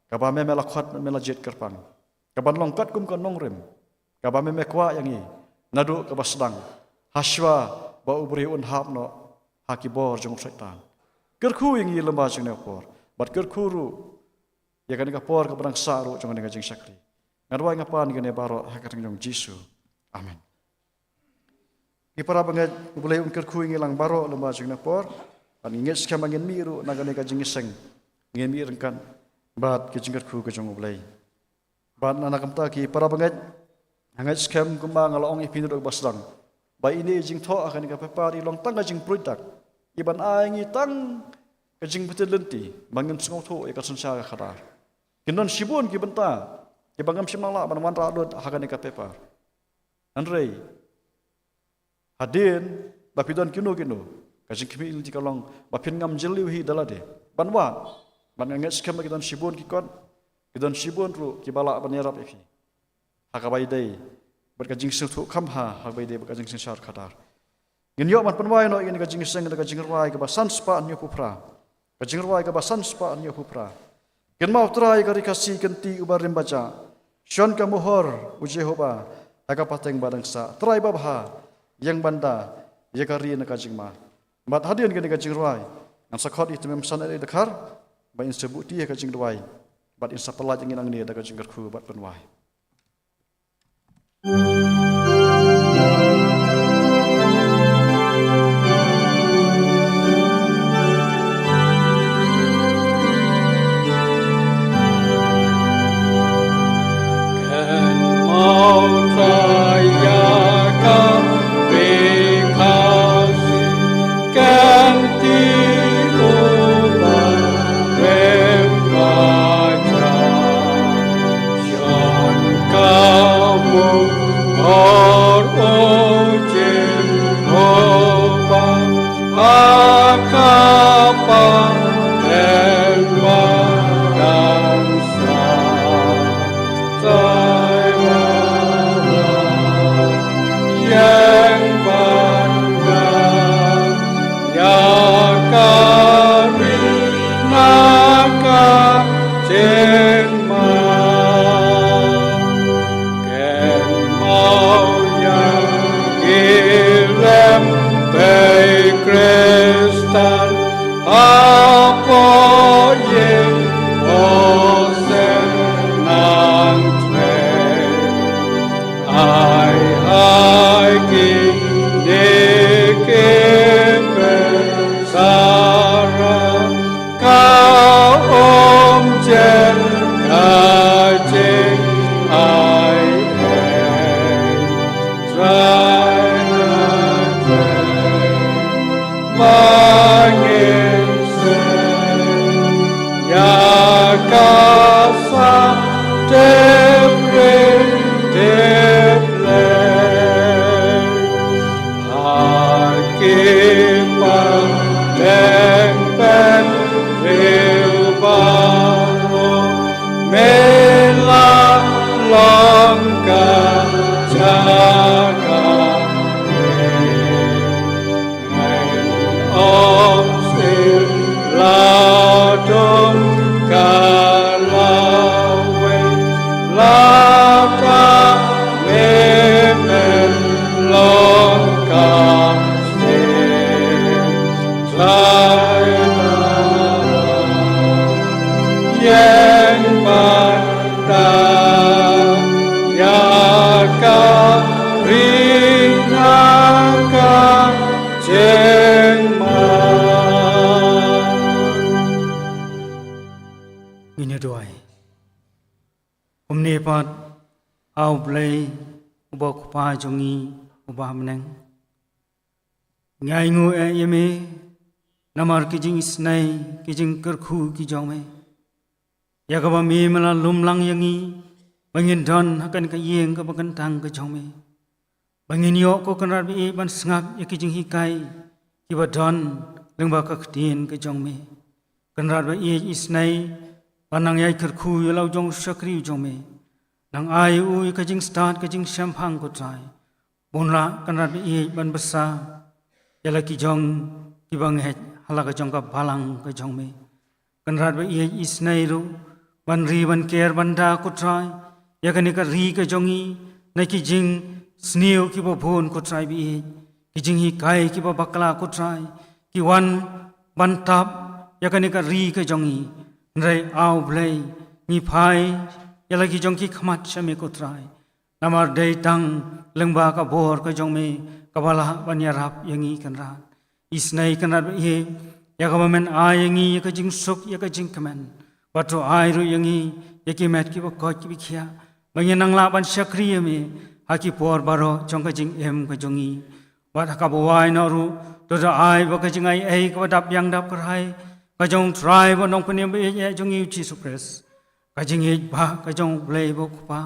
kaba me me la khot, me la jied kyrpang, kaban long katkum ka nongrim kaba me me kwah ïa ngi naduh kaba sdang, hashwa ba u briew un hap noh ha ki bor jong u Soitan. Kyrkhu ïa ngi lyngba jong kane ka por, bad kyrkhu ruh ïa kane ka por kaba dang sah ruh jong kane ka jingshakri. Nga duwai nga pan ïa kane baroh ha ka kyrteng jong U Jisu. Amen. Ki para bangeit, U Blei un kyrkhu ïa ngi lang baroh lyngba jong kane ka por. Bad ngi ngeit skhem ba ngin mih ruh na kane ka jingïaseng, ngin mih ryngkat bad ka jingkyrkhu ka jong U Blei. Bad na, na ka bynta ki para bangeit, nga ngeit skhem kumba nga la ong ïa phi naduh kaba sdang, ba ine i jingthoh ha kane ka paper i long tang ka jingpruid dak, i ban ai ngi tang ka jingbtin lynti ba ngin sngewthuh ïa ka synshar ka khadar. Kin don shibun ki bynta kiba ngam shym nang lah ban wanrah lut ha kane ka paper. Hynrei hadien ba phi don kino kino, ka jingkhmih lynti ka long ba phin ngam jylliew hi da lade ban wad. Bad nga ngeit skhem ba ki don shibun ki kot Ki don shibun ruh kiba lah ban ïarap ïa phi ha kaba ïadei bad ka jingsngewthuh kham bha ha kaba ïadei bad ka jingsynshar khadar. Ngin ïoh ban pynwai noh ïa kane ka jingïaseng da ka jingrwai kaba san spah hynñiewphew phra. Ka jingrwai kaba san spah hynñiewphew phra. Kynmaw Trai ka ri Khasi, kynti uba rim ba jah. Shon ka mohor u Jehobah ha ka pateng ba dang sah. Trai babha, ïeng ban da ïa ka ri na ka jingma. Bad hadien kane ka jingrwai, ngan sa khot ïa i Tymmen San Dkhar ba in sa buhti ïa ka jingduwai bad in sa pyllait ïa ngi nangne da ka jingkyrkhu bad pynwai. Ngin ïa duwai. Kumne pat, A U Blei, uba U Kpa jong ngi uba ha bneng, ngi ainguh eh ïa me namar ki jingisynei, ki jingkyrkhu ki jong me, ïa kaba me me la lum lang ïa ngi ba ngin don ha kane ka ïing kaba kyntang ka jong me, ba ngin ïoh, ko Kynrad ba ïeit, ban sngap ïa ki jinghikai kiba don lyngba ka ktien ka jong me. Kynrad ba ïeit, isynei ban nang ïai kyrkhu ïa la u jong u shakri u jong me. Nang ai u ïa ka jingstad, ka jingshemphang, ko Trai. Bun lah, Kynrad ba ïeit, ban bsa ïa la ki jong kiba ngeit ha la ka jong ka balang ka jong me. Kynrad ba ïeit, isynei ruh ban ri ban ker ban da, ko Trai, ïa kane ka ri ka jong ngi na ki jingsniew kiba bun, ko Trai ba ïeit. Ki jinghikai kiba bakla, ko Trai, ki wan ban tap ïa kane ka ri ka jong ngi. Hynrei A U Blei, ngi phai ïa la ki jong ki khmat sha me, ko Trai. Namar dei tang lyngba ka bor ka jong me kaba lah ban ïarap ïa ngi, Kynrad. Isynei, Kynrad ba ïeit, ïa kaba men ai ïa ngi ïa ka jingsuk, ïa ka jingkmen. Bad to ai ruh ïa ngi ïa ki met kiba koit kiba khiah, ba ngin nang lah ban shakri ïa me ha ki por baroh jong ka jingim ka jong ngi. Bad ha kaba wai noh ruh, to da ai ba ka jingai ei kaba dap biang dap kyrhai ka jong u Trai bad Nongpynim ba ïeit eh jong ngi, u Jisu Khrist, ka jingïeit ba ka jong U Blei ba U Kpa,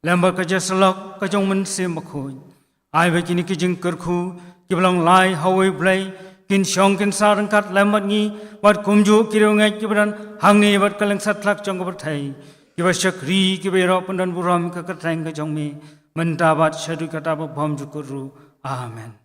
lem bad ka jingïasyllok ka jong U Mynsiem Bakhuid, ai ba kine ki jingkyrkhu kiba long lai ha uwei U Blei kin shong kin sah ryngkat lem bad ngi bad kumjuh ki riewngeit kiba don hangne bad ka lyngkha satlak jong ka pyrthei, kiba shakri, kiba ïaroh pyndonburom ïa ka kyrteng ka jong me, mynta bad shaduh katta ka por bymjukut ruh. Amen.